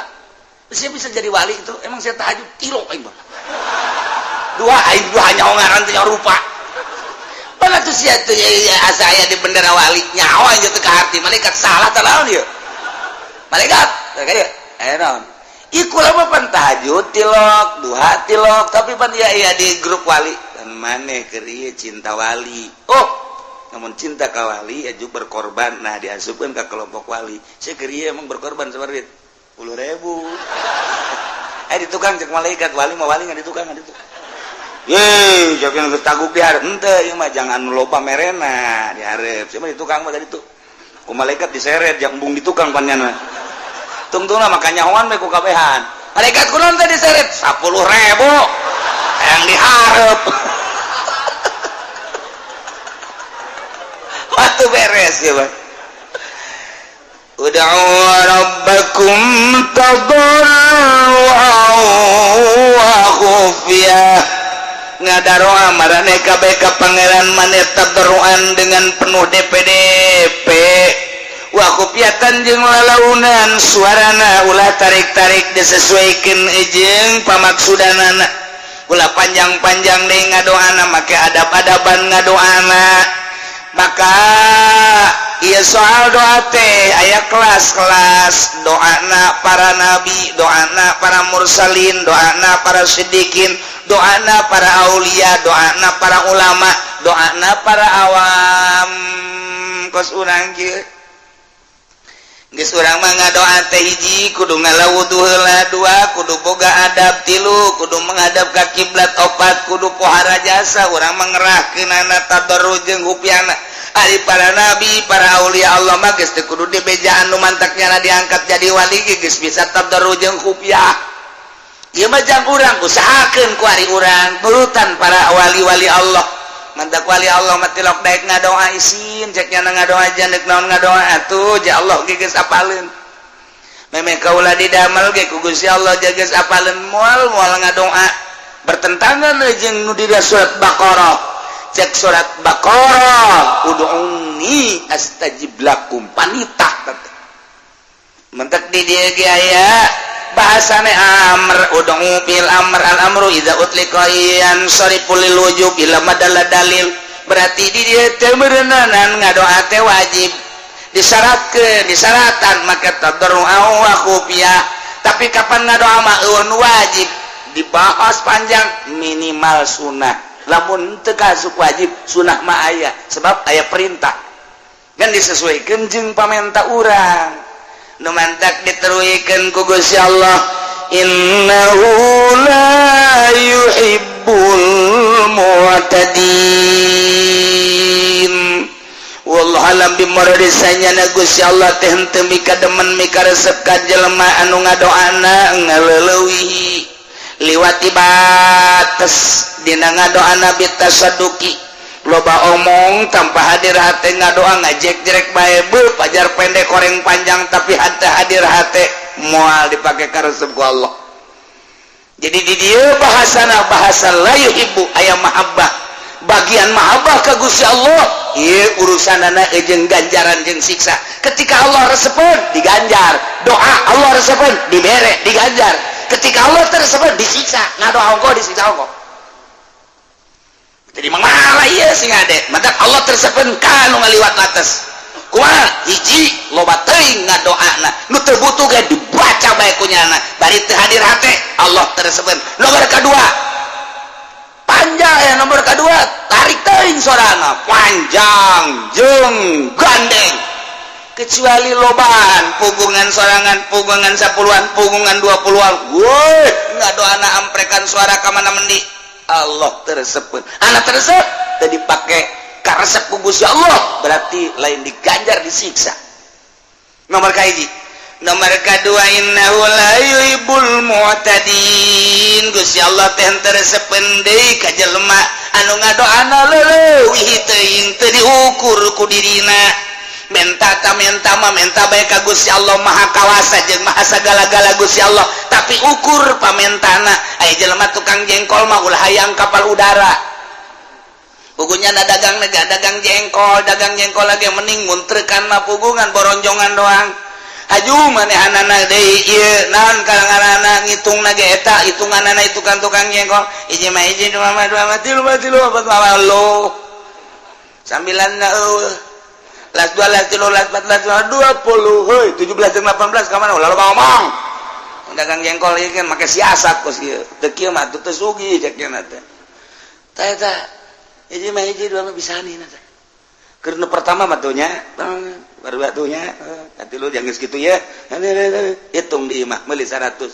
Saya bisa jadi wali itu emang saya tahajud tilok, aing mah dua, aing dua nyawa ngaran teh rupa. Mana tuh sia tuh ya, asa aya di bendera wali, nyawa aing teu kaharti. Malaikat salah tah, naon ieu malaikat kayak eh naon? Iku lama pan tahajud tilok, duha tilok, tapi pan ya iya di grup wali dan maneh keur cinta wali. Oh, namun cinta ka wali aju berkorban, nah diasupkeun ke kelompok wali. Saya keur emang berkorban seperti 10.000. Eh, di tukang, cek malaikat, wali mah wali nggak di tukang, nggak di tukang. Ye, jangan geus taguk di hareup henteu, ieu mah jangan loba merena di hareup. Siapa di tukang mah tadi tuh. Ku malaikat diseret jang embung di tukang panjana. Tungtungna maka nyahoan we ku kabehan. Malaikat kunaon teh diseret 10.000 yang dihareup. Waktu beres ya, Bang. Ud'u rabbakum tadarru'an wa khufyah. Ngadaroa marane kabeh ka Pangeran maneh tadarruan dengan penuh DPDP, wa khufyatan jeung lalaunan suarana, ulah tarik-tarik, disesuaikan jeung pamaksudanana, ulah panjang-panjang deui ngadoana, make adab-adaban ngadoana. Maka iya, soal doa teh aya kelas-kelas. Doana para nabi, doana para mursalin, doana para sidikin, doana para aulia, doana para ulama, doana para awam kos urang kieu. Geus urang mah ngadoa teh, hiji, kudu ngala wudu heula, dua, kudu boga adab, tilu, kudu menghadap ka kiblat, opat, kudu pohara jasa. Urang mah ngerahkeunana tadarru jeung khufyana. Ari para nabi, para aulia Allah mah geus teu kudu dibejaan, nu mantaknya diangkat jadi wali ge geus bisa tadarru jeung khufyah. Ieu mah jang urang usahakeun ku ari urang nurutan para wali-wali Allah. Mantak wali Allah mah tilok daek ngadoa isin, cek nyana ngadoa jandek naon ngadoa atuh ja Allah ge geus apaleun. Memeh kaula didamel ge ku Gusti Allah ja geus apaleun, moal moal ngadoa bertentangan jeung nu di surat Baqarah. Cek surat Baqarah, ud'uni astajib lakum, panitah teh. Mentek di dieu ge aya bahasane amr, ud'u bil amr, al amru idza utliqa yansarifu lil wujub ila madalla dalil. Berarti di dieu teh meureunanan ngadoa teh wajib, disyaratkeun, disyaratkan maka tadarru wa khufiyah. Tapi kapan ngadoa mah euweuh wajib, dibahas panjang, minimal sunnah. Lamun teu kasup wajib, sunnah mah aya, sebab aya perintah kan disesuaikan jeung pamenta urang. Nu mantak diteruikeun ku Gusti Allah, innahu la yuhibbul mu'tadin. Wallahu alam bimuradi. Na Gusti Allah teh henteu mika demen, mika resep ka jelema anu ngadoana ngaleulewihi, liwati bates dina ngadoana, bitasaduki, loba omong tanpa hadir hate, ngadoa ngajek-jerek bae, bu pajar pendek koreng panjang, tapi hate hadir hate, moal dipake karesep ku Allah. Jadi di dieu bahasana bahasa la yuhibbu, aya mahabbah, bagian mahabbah ka Gusti Allah. Ieu urusanana jeung ganjaran jeung siksa. Ketika Allah resepeun, diganjar doa, Allah resepeun, dibere, diganjar. Ketika Allah teu resepeun, disiksa. Ngadoa ongkoh, disiksa ongkoh. Jadi malah iya sing ade mantap Allah teu resepeun ka nu ngaliwat batas. Kumaha? Hiji, loba teuing ngadoana, nu teu butuh ge dibaca bae ku nyana, bari teu hadir hate, Allah teu resepeun. Nomor kedua panjang ya, nomor kedua tarik teuing sorana panjang jeung gandeng, kecuali lobaan pugungan sorangan, pugungan 10-an, pugungan 20-an, woi ngadoana amprekan suara ka mana mendi, Allah teu resepeun. Anak teu resep teu dipake karesep ku Gusti Allah, berarti lain diganjar, disiksa. Nomor kahiji. Nomor kedua, innahu la yuhibbul mu'tadin. Gusti Allah teh teu resepeun deui ka jelema anu ngadoana leuwih teuing, teu diukur ku dirina. Menta ta menta mah menta bae ka Gusti Allah, Maha Kawasa jeung Maha sagala-gala Gusti Allah, tapi ukur pamentana. Aya jelema tukang jengkol mah ulah hayang kapal udara. Pugunya na dagang nega dagang jengkol, dagang jengkol lagi mending muntrekan mah pugungan boronjongan doang. Haju manehanana deui ieu naon kalanganana ngitung ge eta hitunganana itu kan tukang jengkol. Hiji mah hiji, dua mah dua mah, tilu mah tilu, opat mah lo. Sambilan eueuh. Las dua, las tilu, las empat, las lima, 20. Heuy, 17 jeung 18 ka mana? Lalu ngomong. Dagang jengkol ieu kan make siasat kos kieu. Teu kieu mah teu sugih cek teh. Tah eta hiji mah hiji, dua mah bisa nih teh. Keur nu pertama mah tuh nya, baru atuh nya, katilu jangan segitu ya. Hitung di imah meuli 180.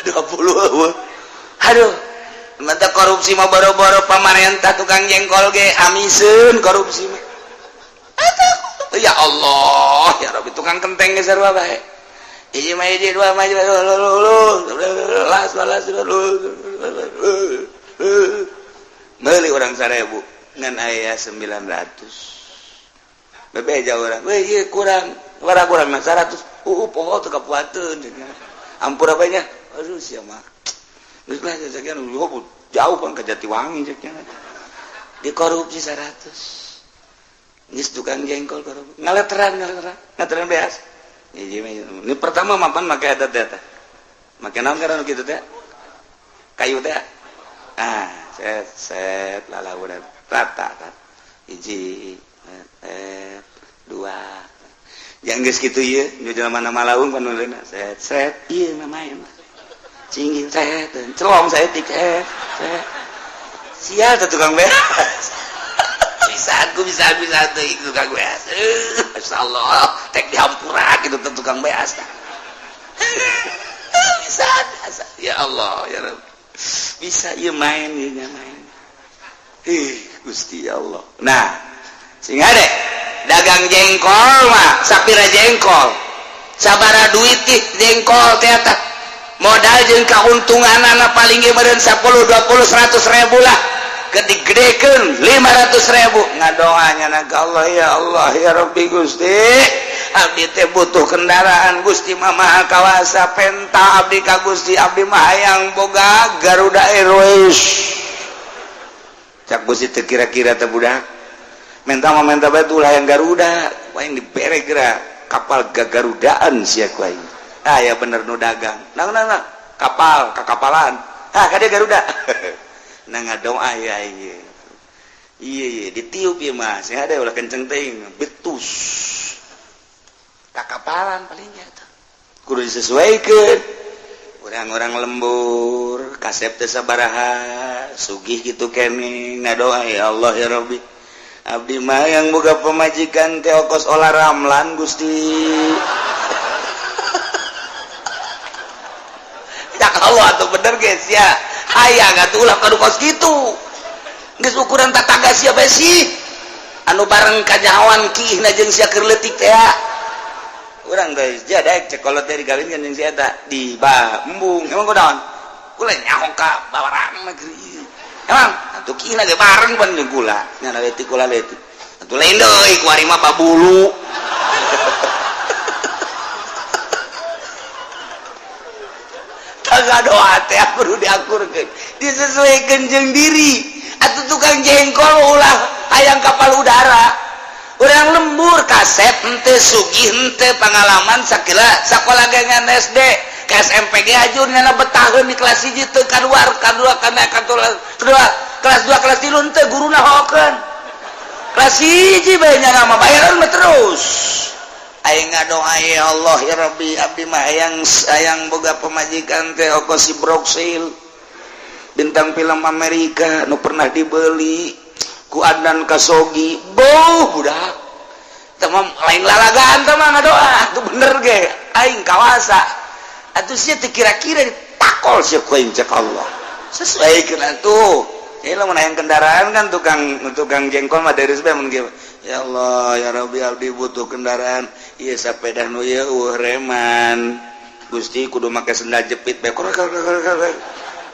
20 eueuh. Aduh, mata korupsi mah boro-boro pamarentah, tukang jengkol ge amiseun korupsi mah. Atuh, ya Allah, ya Rabbi, tukang kenteng ge sarua bae. Hiji mah hiji, dua mah las las meuli urang 1000 ngan aya 900. Bebeja urang, weh, ieu kurang, warah kurang mah 100. Poho teu kapuateun. Ampura bae nya. Aduh, sia mah. Geus lah sekian jauh kan ke Jatiwangi cek nya. Dikorupsi 100. Geus tukang jengkol korupsi. Ngaleteran ngaleteran, ngaleteran beas. Hiji mah ini pertama mapan make eta teh eta. Make naon karena kitu teh? Kayu teh. Ah, set set lalaunan rata kan. Hiji, dua. Yang geus kitu ieu, nu jelema mana malaung panuleuna set set ieu mah main. Cingin set, celong saeutik set set. Sial teh tukang beas. Bisa aku bisa bisa teh tukang beas. Masyaallah, tek dihampura gitu teh tukang beas tah. Bisa, bisa. Ya Allah, ya Rabb. Bisa ieu main ieu nya main. Ih, Gusti Allah. Nah, sehingga deh dagang jengkol mah sapira jengkol. Sabara duit ih jengkol teh eta. Modal jeung kauntunganana paling ge meureun 10, 20, 100 ribu lah. Gede-gedekeun 500 ribu. Ngadoanya na ka Allah, ya Allah, ya Rabbi Gusti. Abdi teh butuh kendaraan, Gusti mah Maha Kawasa, penta abdi ka Gusti, abdi mah hayang boga Garuda Airways. Cak Gusti teu kira-kira teh budak. Menta mah menta bae ulah hayang Garuda, aing dibere geura kapal gagarudaan sia ku aing. Ah ya bener nu dagang. Nang nang nang kapal kakapalan. Ah kade Garuda. Nah ngadoa ya ieu. Iya iya ditiup ieu mah, sing ada ulah kenceng teuing, betus. Kakapalan palingnya tuh. Kudu disesuaikan. Orang-orang lembur, kasep teh sabaraha, sugih gitu kene ngadoa, ya Allah ya Rabbi. Abdi mah yang boga pemajikan teh okos Olla Ramlan, Gusti. Ya Allah atuh bener guys ya. Hayang atuh ulah kadu kos kitu. Geus ukuran tatangga sia bae sih. Anu bareng kanyahoan kiihna jeung sia keur leutik teh. Urang guys, dia daek cek kolot teh digawinkeun jeung si eta di ba embung. Emang kunaon? Kula nyaho ka bawarang negeri. Emang atuh kiihna ge bareng pan jeung kula. Nya leutik kula leutik. Atuh lain deui kuari mah babulu. Kagak doa teh kudu diakurkeun. Disesuaikan jeung diri. Atuh tukang jengkol ulah hayang kapal udara. Urang lembur kasep henteu sugih henteu pengalaman sakila sakola ge ngan SD ke SMP ge ajur nyana betaheun di kelas 1 teu kaluar kadua kana kedua kelas 2 kelas 3 henteu guruna hokeun. Kelas 1 bae nyana mah bayaran mah terus. Aing ngadoa, ya Allah ya Rabbi, abdi mah hayang hayang boga pemajikan teh oko si Broksil bintang film Amerika nu pernah dibeli ku Adnan Kasogi. Boh budak teh mah lain lalagaan teh mah ngadoa tuh bener ge aing kawasa atuh sia teu kira-kira ditakol sia ku aing. Cek Allah sesuaikeun atuh. Ini lamun hayang kendaraan kan tukang tukang jengkol mah dari sebelah mun ya Allah ya Rabbi, abdi butuh kendaraan ieu sepeda nu ieu eueuh reman, Gusti, kudu make sendal jepit bae.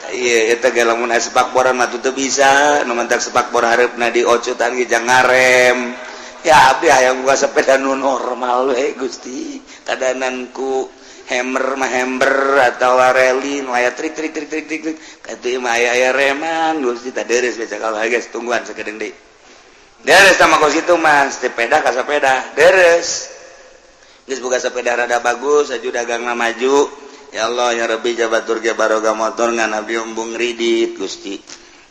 Iya eta ge lamun aya sepakboran mah teu bisa nu mantak sepakbor hareupna diocutan ge jang ngarem. Ya abdi hayang boga sepeda nu normal we, Gusti, kadananku Hammer mah hammer atawa rally nu aya trik trik trik trik trik trik katuh mah aya aya reman Gusti tah deres baca kalau geus tungguan sakedeung deui. Deres sama kos kitu mah sepeda ka sepeda deres. Geus boga sepeda rada bagus aju dagangna maju. Ya Allah ya Rabbi jabatur ge baroga motor ngan abdi embung ridit Gusti.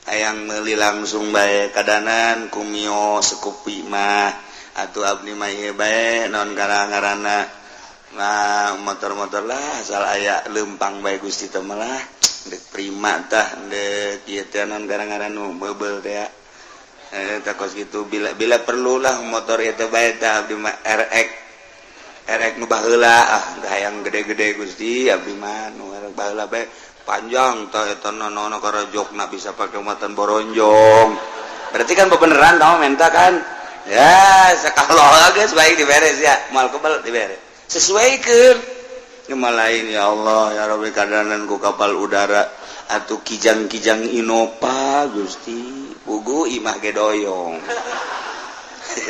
Hayang meuli langsung bae kadanan ku Mio Scoopy mah atuh abdi mah ieu bae naon ngaranna. Nah motor-motor lah asal aya lempang bae Gusti teh mah lah deuk prima tah deuk ieu teh naon ngaran nu meubel teh tah kos kitu bila bila perlulah motor ieu teh bae tah abdi mah RX RX nu baheula ah hayang gede-gede Gusti abdi mah nu baheula bae panjang tah eta nono karajokna bisa pake muatan boronjong. Berarti kan bebeneran kamu minta kan ya kalau geus baik diberes ya moal kebel diberes sesuaikeun. Cuma lain ya Allah ya Rabbi kadanan ku kapal udara atau kijang-kijang Innova Gusti pugu imah ge doyong.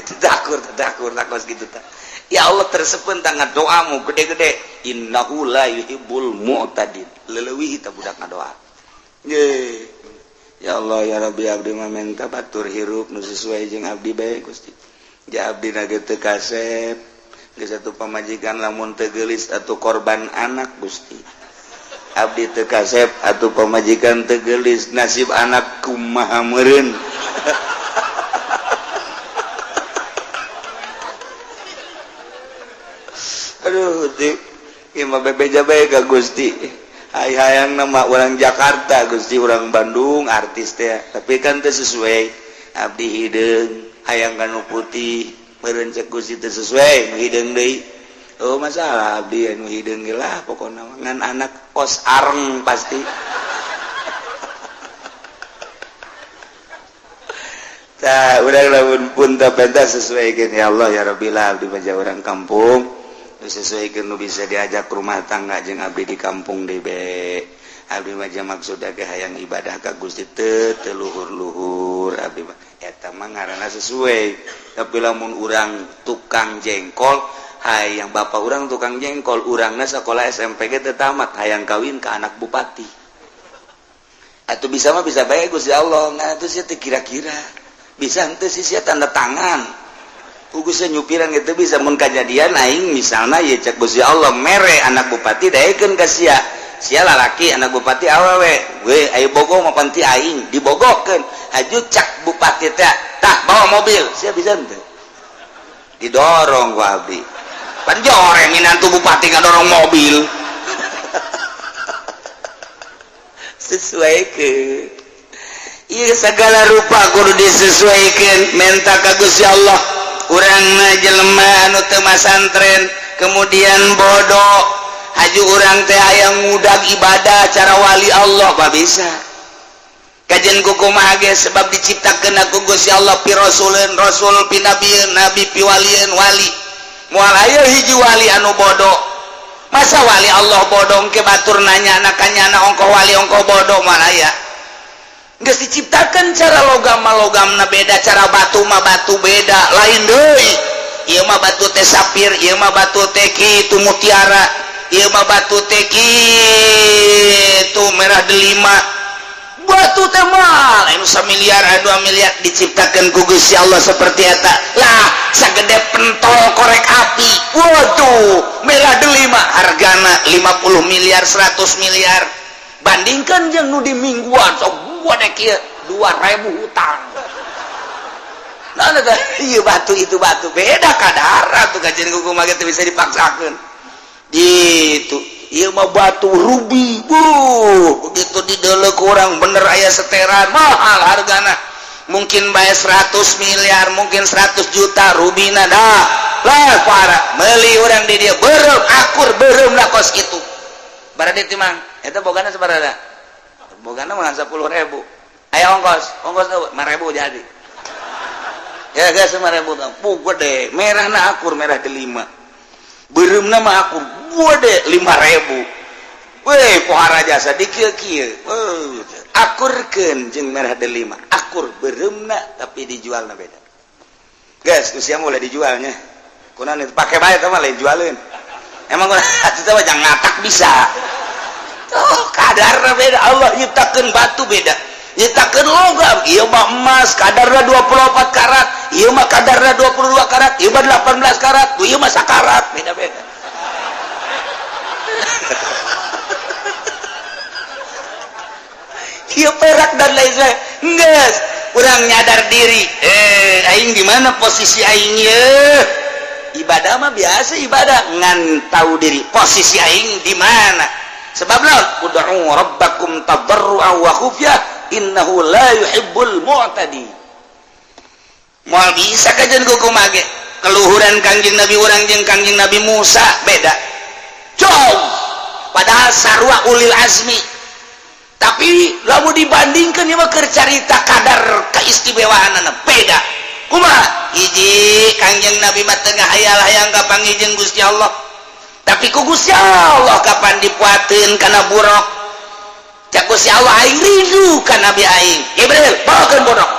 Tadakur tadakur takos gitu tah. Ya Allah tersepen tangan doamu gede-gede innahu la yuhibbul mu'tadin leleuwih tah budak ngadoa. Ye ya Allah ya Rabbi abdi mah menta batur hirup nu sesuai jeung abdi bae Gusti. Ja abdi na ge teu kasep geus atuh pamajikan lamun teu geulis atuh korban anak Gusti. Abdi teu kasep atuh pamajikan teu geulis nasib anak kumaha meureun. Aduh di imah bebeja bae ka Gusti. Hayang nama orang Jakarta Gusti orang Bandung artis teh tapi kan teu sesuai abdi hideung hayang kanu putih meureun cek Gusti teu sesuai nu hideung deui. Oh masalah abdi anu hideung ge lah pokona ngan anak kos areng pasti. Tah urang lamun pun teu pentas sesuaikeun ya Allah ya Rabbi lah abdi mah urang kampung sesuaikan nu bisa diajak rumah tangga jeung abdi di kampung debe. Abdi mah maksudna ge hayang ibadah ka Gusti teu teu luhur-luhur abdi mah eta mah ngaranna sesuai. Tapi lamun urang tukang jengkol hayang bapak urang tukang jengkol urangna sekolah SMP ge teu tamat hayang kawin ka anak bupati atuh bisa mah bisa bae Gusti Allah ngan atuh sia teu kira-kira bisa henteu sih sia tanda tangan Ugusnya nyupiran gitu bisa mun kajadian aing misalna ye cek Gusti Allah mere anak bupati daekeun ka sia sia lalaki anak bupati awewe we ayo bogo mah panti aing dibogokeun haju cak bupati teh tah bawa mobil sia bisa henteu didorong ku abdi pan joreng minantu bupati ngadorong mobil. Sesuaikeun ieu segala rupa kudu disesuaikeun menta ka Gusti Allah. Urang jelema anu teu masantren kemudian bodoh haju urang teh hayang ngudag ibadah cara wali Allah mah bisa kajian kumaha ge sebab diciptakeun ku Gusti Allah pi rasuleun rasul pi nabieun nabi pi walieun wali moal aya hiji wali anu bodoh masa wali Allah bodoh ke batur nanya nakanyana ongkoh wali ongkoh bodoh moal aya. Geus diciptakan cara logam mah logamna beda cara batu mah batu beda lain deui ieu mah batu teh sapir ieu mah batu teh kitu mutiara ieu mah batu teh kitu merah delima batu teh mah lain samiliar 2 miliar diciptakan ku Gusti Allah seperti eta lah sagede pentol korek api waduh merah delima hargana 50 miliar 100 miliar bandingkan jeung nu di mingguan sok 2000 hutang. Nah, iya batu itu batu beda kadar tuh kajian kumaha teu bisa dipaksakeun. Gitu. Ieu mah batu rubi. Buh, begitu dideuleu ku urang bener aya seteran mahal hargana. Mungkin bae 100 miliar, mungkin 100 juta rubina dah. Lah para meuli urang di dieu beureum akur beureum lah kos kitu. Baradi teh mang, eta bogana sabaraha? Bogana mah 10.000. Aya ongkos, ongkos 5.000 jadi. Ya guys 5.000. Puh gede, merahna akur merah delima. Beureumna mah akur gede 5.000. Weh pohara jasa di kieu-kieu. Akurkeun jeung merah delima. Akur beureumna tapi dijualna beda. Guys, usia mulai dijualnya. Kunaon itu pake bae teh mah lain jualeun. Emang urang atuh mah jangan ngatak bisa. Oh, kadarna beda. Allah nyiptakeun batu beda, nyiptakeun logam. Ieu mah emas kadarna 24 karat, ieu mah kadarna 22 karat, ieu mah 18 karat, ieu mah sakarat, beda-beda. Ieu perak dan lain sebagainya. Geus, urang nyadar diri, aing di mana posisi aing ye? Ibadah mah biasa ibadah, ngan tahu diri posisi aing di mana. Sebab naon? Ud'u rabbakum tadarruan wa khufyah innahu la yuhibbul mu'tadi. Moal bisa kajian kumaha ge. Keluhuran Kangjeng Nabi urang jeung Kangjeng Nabi Musa beda. Jauh. Padahal sarua ulil azmi. Tapi lamun dibandingkan ieu mah keur carita kadar keistimewaanana beda. Kumaha? Hiji, Kangjeng Nabi mah teu ngahayal-hayang kapanggih jeung Gusti Allah. Tapi ku Gusti Allah kapan dipuateun kana buraq? Cak Gusti Allah, aing rindu ka Nabi aing. Jibril, bawakeun buraq.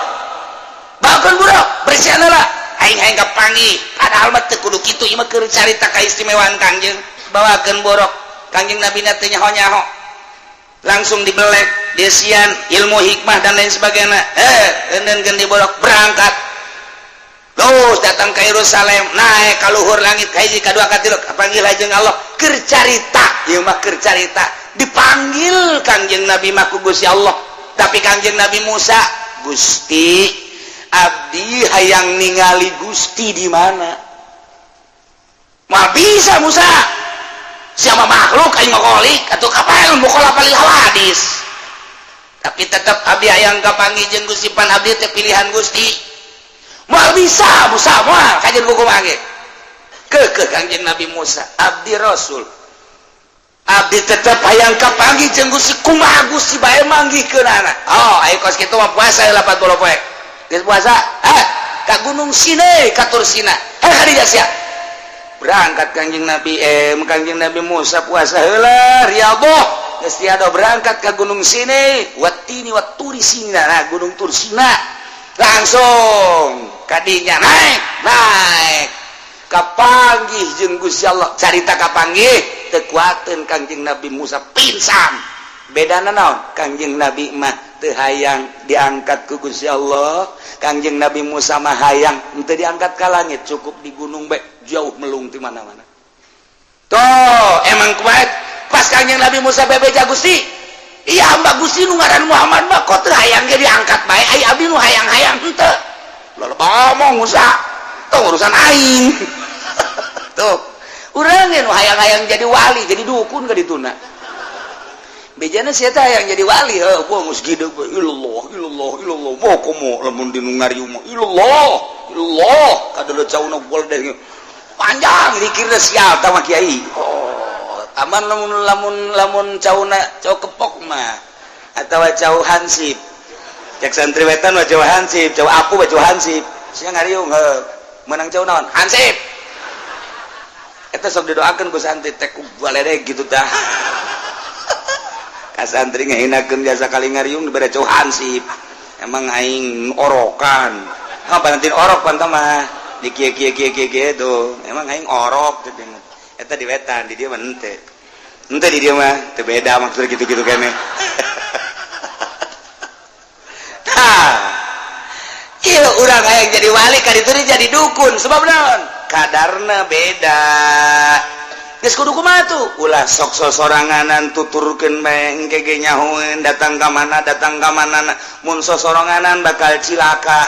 Bawakeun buraq, bersihan heula. Aing hayang kapanggih. Padahal mah teu kudu kitu, ieu mah keur carita kaistimewaan Kangjeng. Bawakeun buraq. Kangjeng Nabi na teu nyaho-nyaho. Langsung dibelek, desian, ilmu hikmah dan lain sebagainya. Eundeunkeun di buraq, berangkat. Terus datang ke Yerusalem, naik ka luhur langit, ka hiji, ka dua, ka tilu, kapanggil jeung Allah. Keur carita, ieu mah keur carita. Dipanggil Kangjeng Nabi mah ku Gusti Allah. Tapi Kangjeng Nabi Musa, Gusti, abdi hayang ningali Gusti di mana? Moal bisa Musa. Siapa makhluk aing mah kholik atuh kapan mukhalafah lil hawadis. Tapi tetap abdi hayang kapanggih jeung Gusti, pan abdi teh pilihan Gusti. Moal bisa Musa, moal kajian kumaha ge. Keukeuh Kangjeng Nabi Musa, abdi Rasul. Abdi tetep hayang kapanggih jeung Gusti, kumaha Gusti bae manggihkeunana. Oh, ayo kos kitu mah puasa 80 poe. Geus puasa, ka Gunung Sinai, ka Tur Sina. Ka dieu sia. Berangkat Kangjeng Nabi Kangjeng Nabi Musa puasa heula riyadhah. Geus tiada berangkat ke Gunung Sinai, watini waturi Sina, nah Gunung Tur Sina. Langsung kadinya naik, naik. Kapanggih jeung Gusti Allah. Carita kapanggih teu kuateun Kangjeng Nabi Musa pingsan. Bedana naon? Kangjeng Nabi mah teu hayang diangkat ku Gusti Allah. Kangjeng Nabi Musa mah hayang henteu diangkat ka langit, cukup di gunung bae, jauh melung di mana-mana. Tuh, emang kuat. Pas Kangjeng Nabi Musa bebeja, Gusti, iya hamba Gusti nu ngaran Muhammad mah kok teu hayang ge diangkat bae, ai abdi nu hayang-hayang henteu. Lalu ngomong Musa, tuh urusan aing. Tuh, urang nu hayang-hayang jadi wali, jadi dukun ka dituna. Bejana sia teh hayang jadi wali, heuh, gua geus gede ilallah, ilallah, ilallah. Mau komo lamun di nu ngariung mah ilallah, ilallah, kadeuleut cauna gol deh. Panjang dikirna sial tah mah kiai. Oh, aman lamun lamun lamun cauna cau kepok mah atawa cau hansip. Cek santri wetan mah cau hansip, cau apu mah cau hansip. Sia ngariung heuh, menang cau naon? Hansip. Eta sok didoakeun ku santri teh ku baledeg gitu tah. Ka santri ngahinakeun jasa kali ngariung dibere cau hansip. Emang aing orokan. Apa nanti orok pan mah di kieu kieu kieu kieu kieu. Emang aing orok teh. Eta di wetan, di dieu mah henteu. Henteu di dieu mah teu beda maksud gitu-gitu kene. Tah. Ieu urang hayang jadi wali ka ditu jadi dukun sebab naon? Kadarna beda. Geus kudu kumaha tuh? Ulah sok sosoranganan tuturkeun bae engke ge nyahoeun datang ka mana datang ka mana, mun sosoranganan bakal cilaka.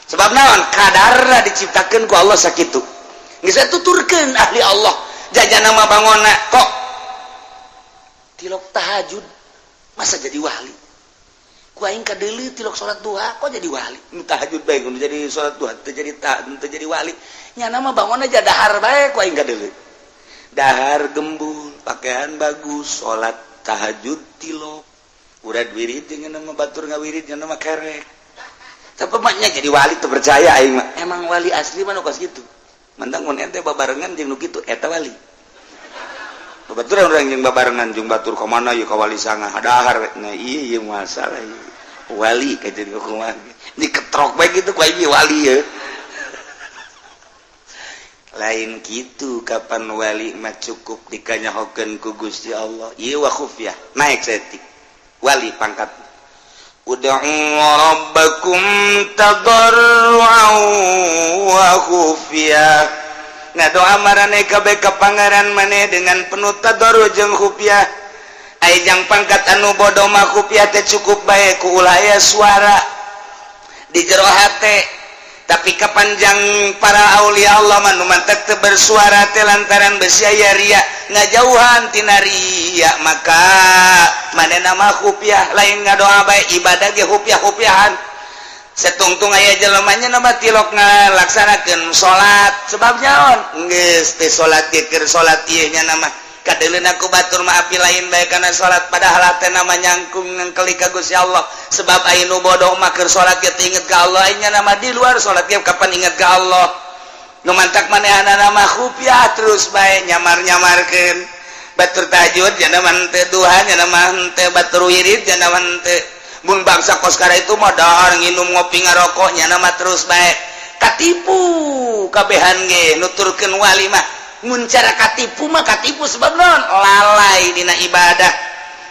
Sebab naon? Kadarna diciptakeun ku Allah sakitu. Geus tuturkeun ahli Allah. Jajana mah bangona kok tilok tahajud masa jadi wali. Ku aing kadeuleu tilok salat duha kok jadi wali. Nu tahajud bae nu jadi salat duha teu jadi teu jadi wali. Nyana mah bangona aja dahar bae ku aing kadeuleu. Dahar gembul, pakaian bagus, salat tahajud tilok. Urad wirid jeung nama batur ngawirid nya nama kerek. Tapi maknya jadi wali teu percaya aing mah. Emang wali asli mah nu kos kitu. Mantang mun ente babarengan jeung nu kitu eta wali. Babaturan urang jeung babarengan jeung batur ka mana ieu ka wali sanga dahar we. Nah ieu masalah ieu. Wali ka jadi kumaha. Diketrok bae kitu ku aing wali ye. Lain gitu, kapan wali mah cukup dikanyahokeun ku Gusti Allah. Ieu wa khufyah naik saeutik wali pangkat. Ud'u rabbakum tadarru'an wa khufyah. Ngadoa maraneh kabeh ka Pangeran maneh dengan penuh tadarru jeung khufyah. Ai jang pangkat anu bodoh mah, khufyah teh cukup bae ku ulah aya suara di jero hate. Tapi kapanjang para aulia Allah mah, nu mantak teu bersuara teh lantaran besi aya ria, ngajauhan tina ria. Maka manehna mah khufyah, lain ngadoa bae, ibadah ge khufyah-khufyahan. Setungtung aya jelemanya nama tilok ngalaksanakeun salat, sebab naon? Geus teh salat ge, keur salat ieu nya nama kadeuleuna ku batur mah api lain bae kana salat, padahal teh nama nyangkung ngengkeli ka Gusti Allah. Sebab aya nu bodoh mah, keur salat ge teu inget ka Allah nya nama, di luar salat ge kapan inget ka Allah. Nu mantak manehna mah khufyah terus bae, nyamar-nyamarkeun. Batur tahajud nya nama henteu, duha nya nama henteu, batur wirid nya nama henteu. Mun bangsa kos kara itu mah dahar, nginum, ngopi, ngarokok nya nama terus bae, katipu kabehan ge. Nuturkeun wali mah, mun cara katipu mah katipu, sebab non lalai dina ibadah.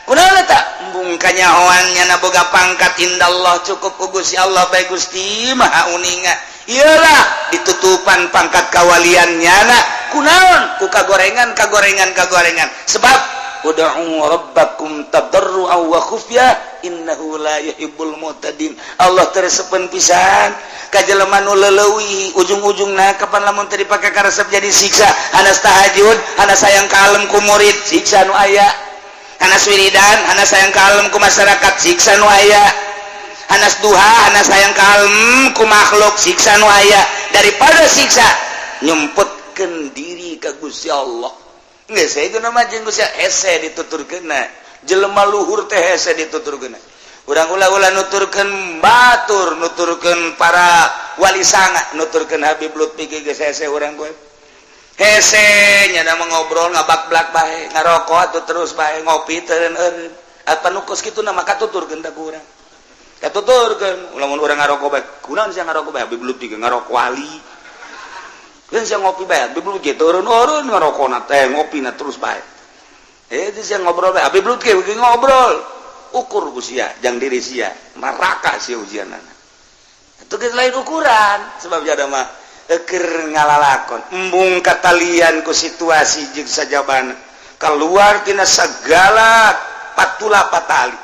Kunaon eta? Embung kanyahoan nya boga pangkat indallah, cukup ku Gusti Allah bae. Gusti Maha Uninga. Iyalah, ditutupan pangkat kawalian nyana kunaon? Ku kagorengan, kagorengan, kagorengan. Sebab ud'u rabbakum tadarru'an wa khufyah innahu la yuhibbul mu'tadin. Allah teu resepeun pisan ka jelema nu leuwih ujung-ujungna. Kapan lamun teu dipake karesep jadi siksa. Hanas tahajud, hanas sayang kalem ku murid, siksa nu aya. Hanas wiridan, hanas sayang kalem ku masyarakat, siksa nu aya. Hanas duha, hanas sayang kalem ku makhluk, siksa nu aya. Daripada siksa, nyumputkeun diri ka Gusti Allah. Geus itu nama jeung Gusti hese dituturkeun. Jelema luhur teh hese dituturkeun. Urang ulah-ulah nuturkeun batur, nuturkeun para wali sanga, nuturkeun Habib Lutfi ge geus hese. Urang gue hese nya mah, ngobrol ngabak-blak bae, ngarokok atuh terus bae, ngopi teu eureun. Apa nu kos kitu nama katuturkeun teh ku urang? Katuturkeun lamun urang ngarokok bae, kunaon sia ngarokok bae? Habib Lutfi ge ngarokok wali kan. Sia ngopi bae, Habib Lutfi ge turun-urun ngarokona teh, ngopina terus bae. Eh, itu sia ngobrol bae, Habib Lutfi ge ngobrol. Ukur ku sia jang diri sia, neraka sia ujianana. Itu geus lain ukuran, sebab jada mah keur ngalalakon. Embung katalian ku situasi jeung sajabana, keluar tina segala patula patali.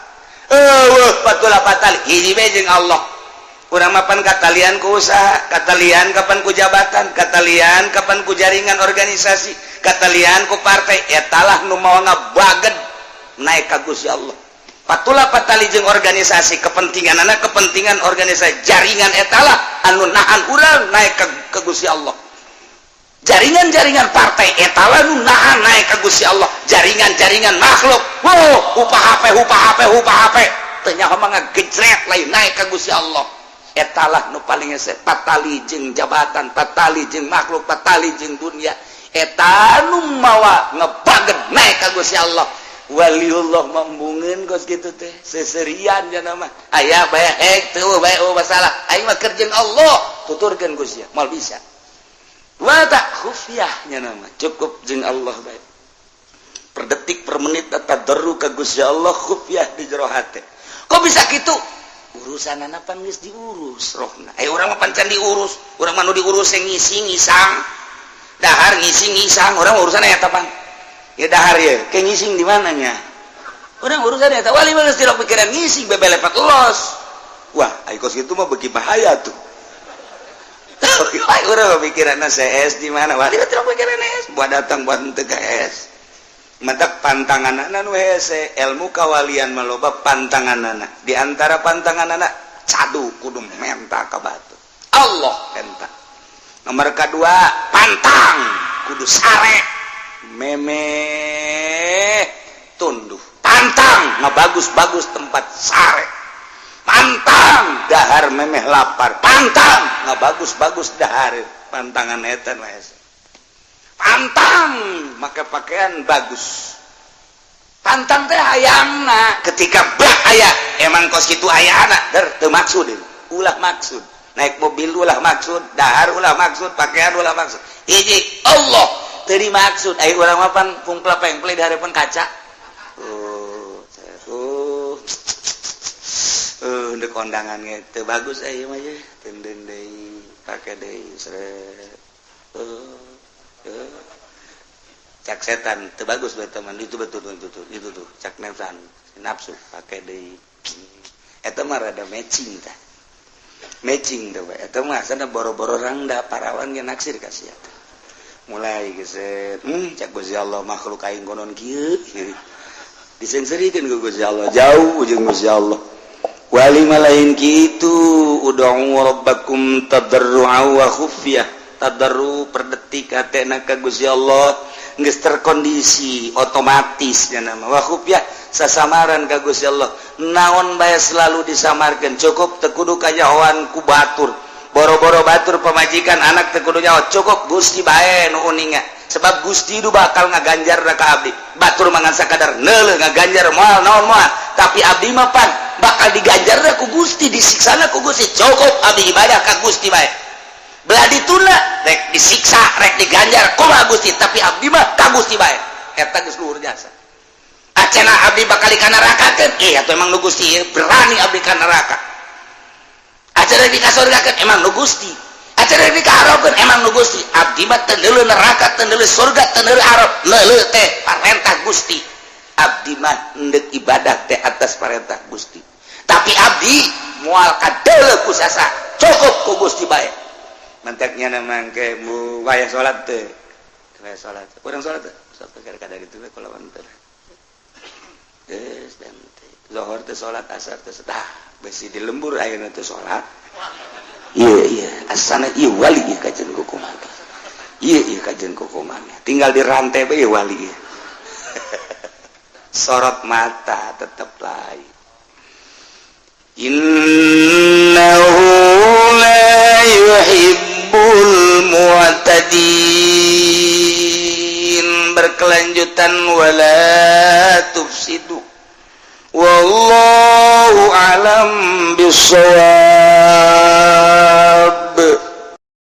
Eueuh patula patali, hiji bae jeung Allah. Urang mapan katalian ku usaha, katalian kapan ku jabatan, katalian kapan ku jaringan organisasi, katalian ku partai. Etalah nu mawa ngabaged naik ka Gusti Allah. Patula patali jeung organisasi, kepentingan anak, kepentingan organisasi, jaringan, etalah anu nahan urang naik ke Gusti Allah. Jaringan-jaringan partai etalah nu nahan naik ke Gusti Allah. Jaringan-jaringan makhluk, wow, upah HP, upah HP, upah HP, teu nyaho mah ngagejret, lain naik ke Gusti Allah. Etalah nu paling hese. Patali jeung jabatan, patali jeung makhluk, patali jeung dunia, eta nu mawa ngebaget naik ka Gusti Allah. Waliullah mambungeun kos kitu teh, seserian jana mah aya bae hek teu bae, oh masalah aing mah keur jeung Allah. Tuturkeun Gusti moal bisa wa tak khufyah nya nama, cukup jeung Allah bae, per detik per menit tadarru ka Gusti Allah, khufyah di jero hate. Kok bisa kitu? Urusan pan geus diurus rohna. Eh, urang mah pan can diurus. Urang mah nu diurus yang ngisi ngisang, dahar, ngisi ngisang. Urang urusan eta pan ya, dahar ya kayak ngising di mananya. Urang urusan eta. Wali mah geus tidak pikiran ngising, bebelepat los. Wah, ai kos kitu mah bagi bahaya tuh. Urang mah pikiran CS di mana? Wali mah tidak pikiran S buat datang, buat henteu ka S. Mantap, pantangan nu hese. Ilmu kawalian maloba pantangan. Di antara pantangan anak, cadu kudu menta ka batu, Allah menta. Nomor kedua, pantang kudu sare memeh tunduh. Pantang ngebagus-bagus tempat sare. Pantang dahar memeh lapar. Pantang ngebagus-bagus dahar. Pantangan eta nu hese. Pantang maka pakaian bagus. Pantang teh hayangna ketika bah aya emang kos kitu ayana der teu maksud, ulah maksud. Naik mobil ulah maksud, dahar ulah maksud, pakaian ulah maksud. Hiji Allah teu dimaksud. Ayo, urang mah pan pungpla pengple di hadapan kaca. Oh, oh. Ndek kondangan ge teu bagus aya mah ye. Tenden deui, pake deui, seret. Cak setan teu bagus bae teman itu, betul betul betul itu tuh. Cak nafsan, nafsu, pake deui. Eta mah rada matching tah. Matching tuh eta mah sana boro-boro rangda, parawan ge naksir ka sia. Mulai geset, cak Gusti Allah, makhluk aing konon kieu. Diseungseurikeun ku Gusti Allah, jauh jeung Gusti Allah. Wali mah lain kitu. Ud'u rabbakum tadarru'a wa khufyah. Tadarru per detik hatena ka Gusti Allah geus terkondisi otomatis nya nama. Wa khufyah, sasamaran ka Gusti Allah, naon bae selalu disamarkeun. Cukup teu kudu kanyahoan ku batur, boro-boro batur, pamajikan, anak teu kudu nyaho. Cukup Gusti bae nu uninga, sebab Gusti itu bakal ngaganjar ka abdi. Batur mangan sakadar neuleuh, ngaganjar moal naon moal, tapi abdi mah pan bakal diganjar ku Gusti, disiksana ku Gusti. Cukup abdi ibadah ka Gusti bae. Belah dituna rek disiksa rek diganjar kumaha Gusti, tapi abdi mah ka Gusti bae. Eta geus luhur jasa. Acena abdi bakal ka nerakakeun, eh, atuh emang nu Gusti berani abdi ka neraka. Acena di kasurgakeun, emang nu Gusti. Acena di kaharapkeun, emang nu Gusti. Abdi mah teu neuleuh neraka, teu neuleuh surga, teu neuleuh harap, neuleuh teh parentah Gusti. Abdi mah endek ibadah teh atas parentah Gusti, tapi abdi moal kadeuleuh ku sasa, cukup ku Gusti bae. Mantaknya nama ke mu waya salat teh, waya salat, kurang salat teh, salat kadang itu kalau teh geus dan zuhur teh salat, asar teh, tah besi di lembur ayeuna teh salat. Iya iya, asana ieu wali ieu kajen kukumaha, iya iya, kajen kukumaha, tinggal di rantai bae wali ieu. Sorot mata tetep lain. Innahu la yuhibbul mu'tadin. Berkelanjutan, wala tufsidu, wallahu alam bisawab.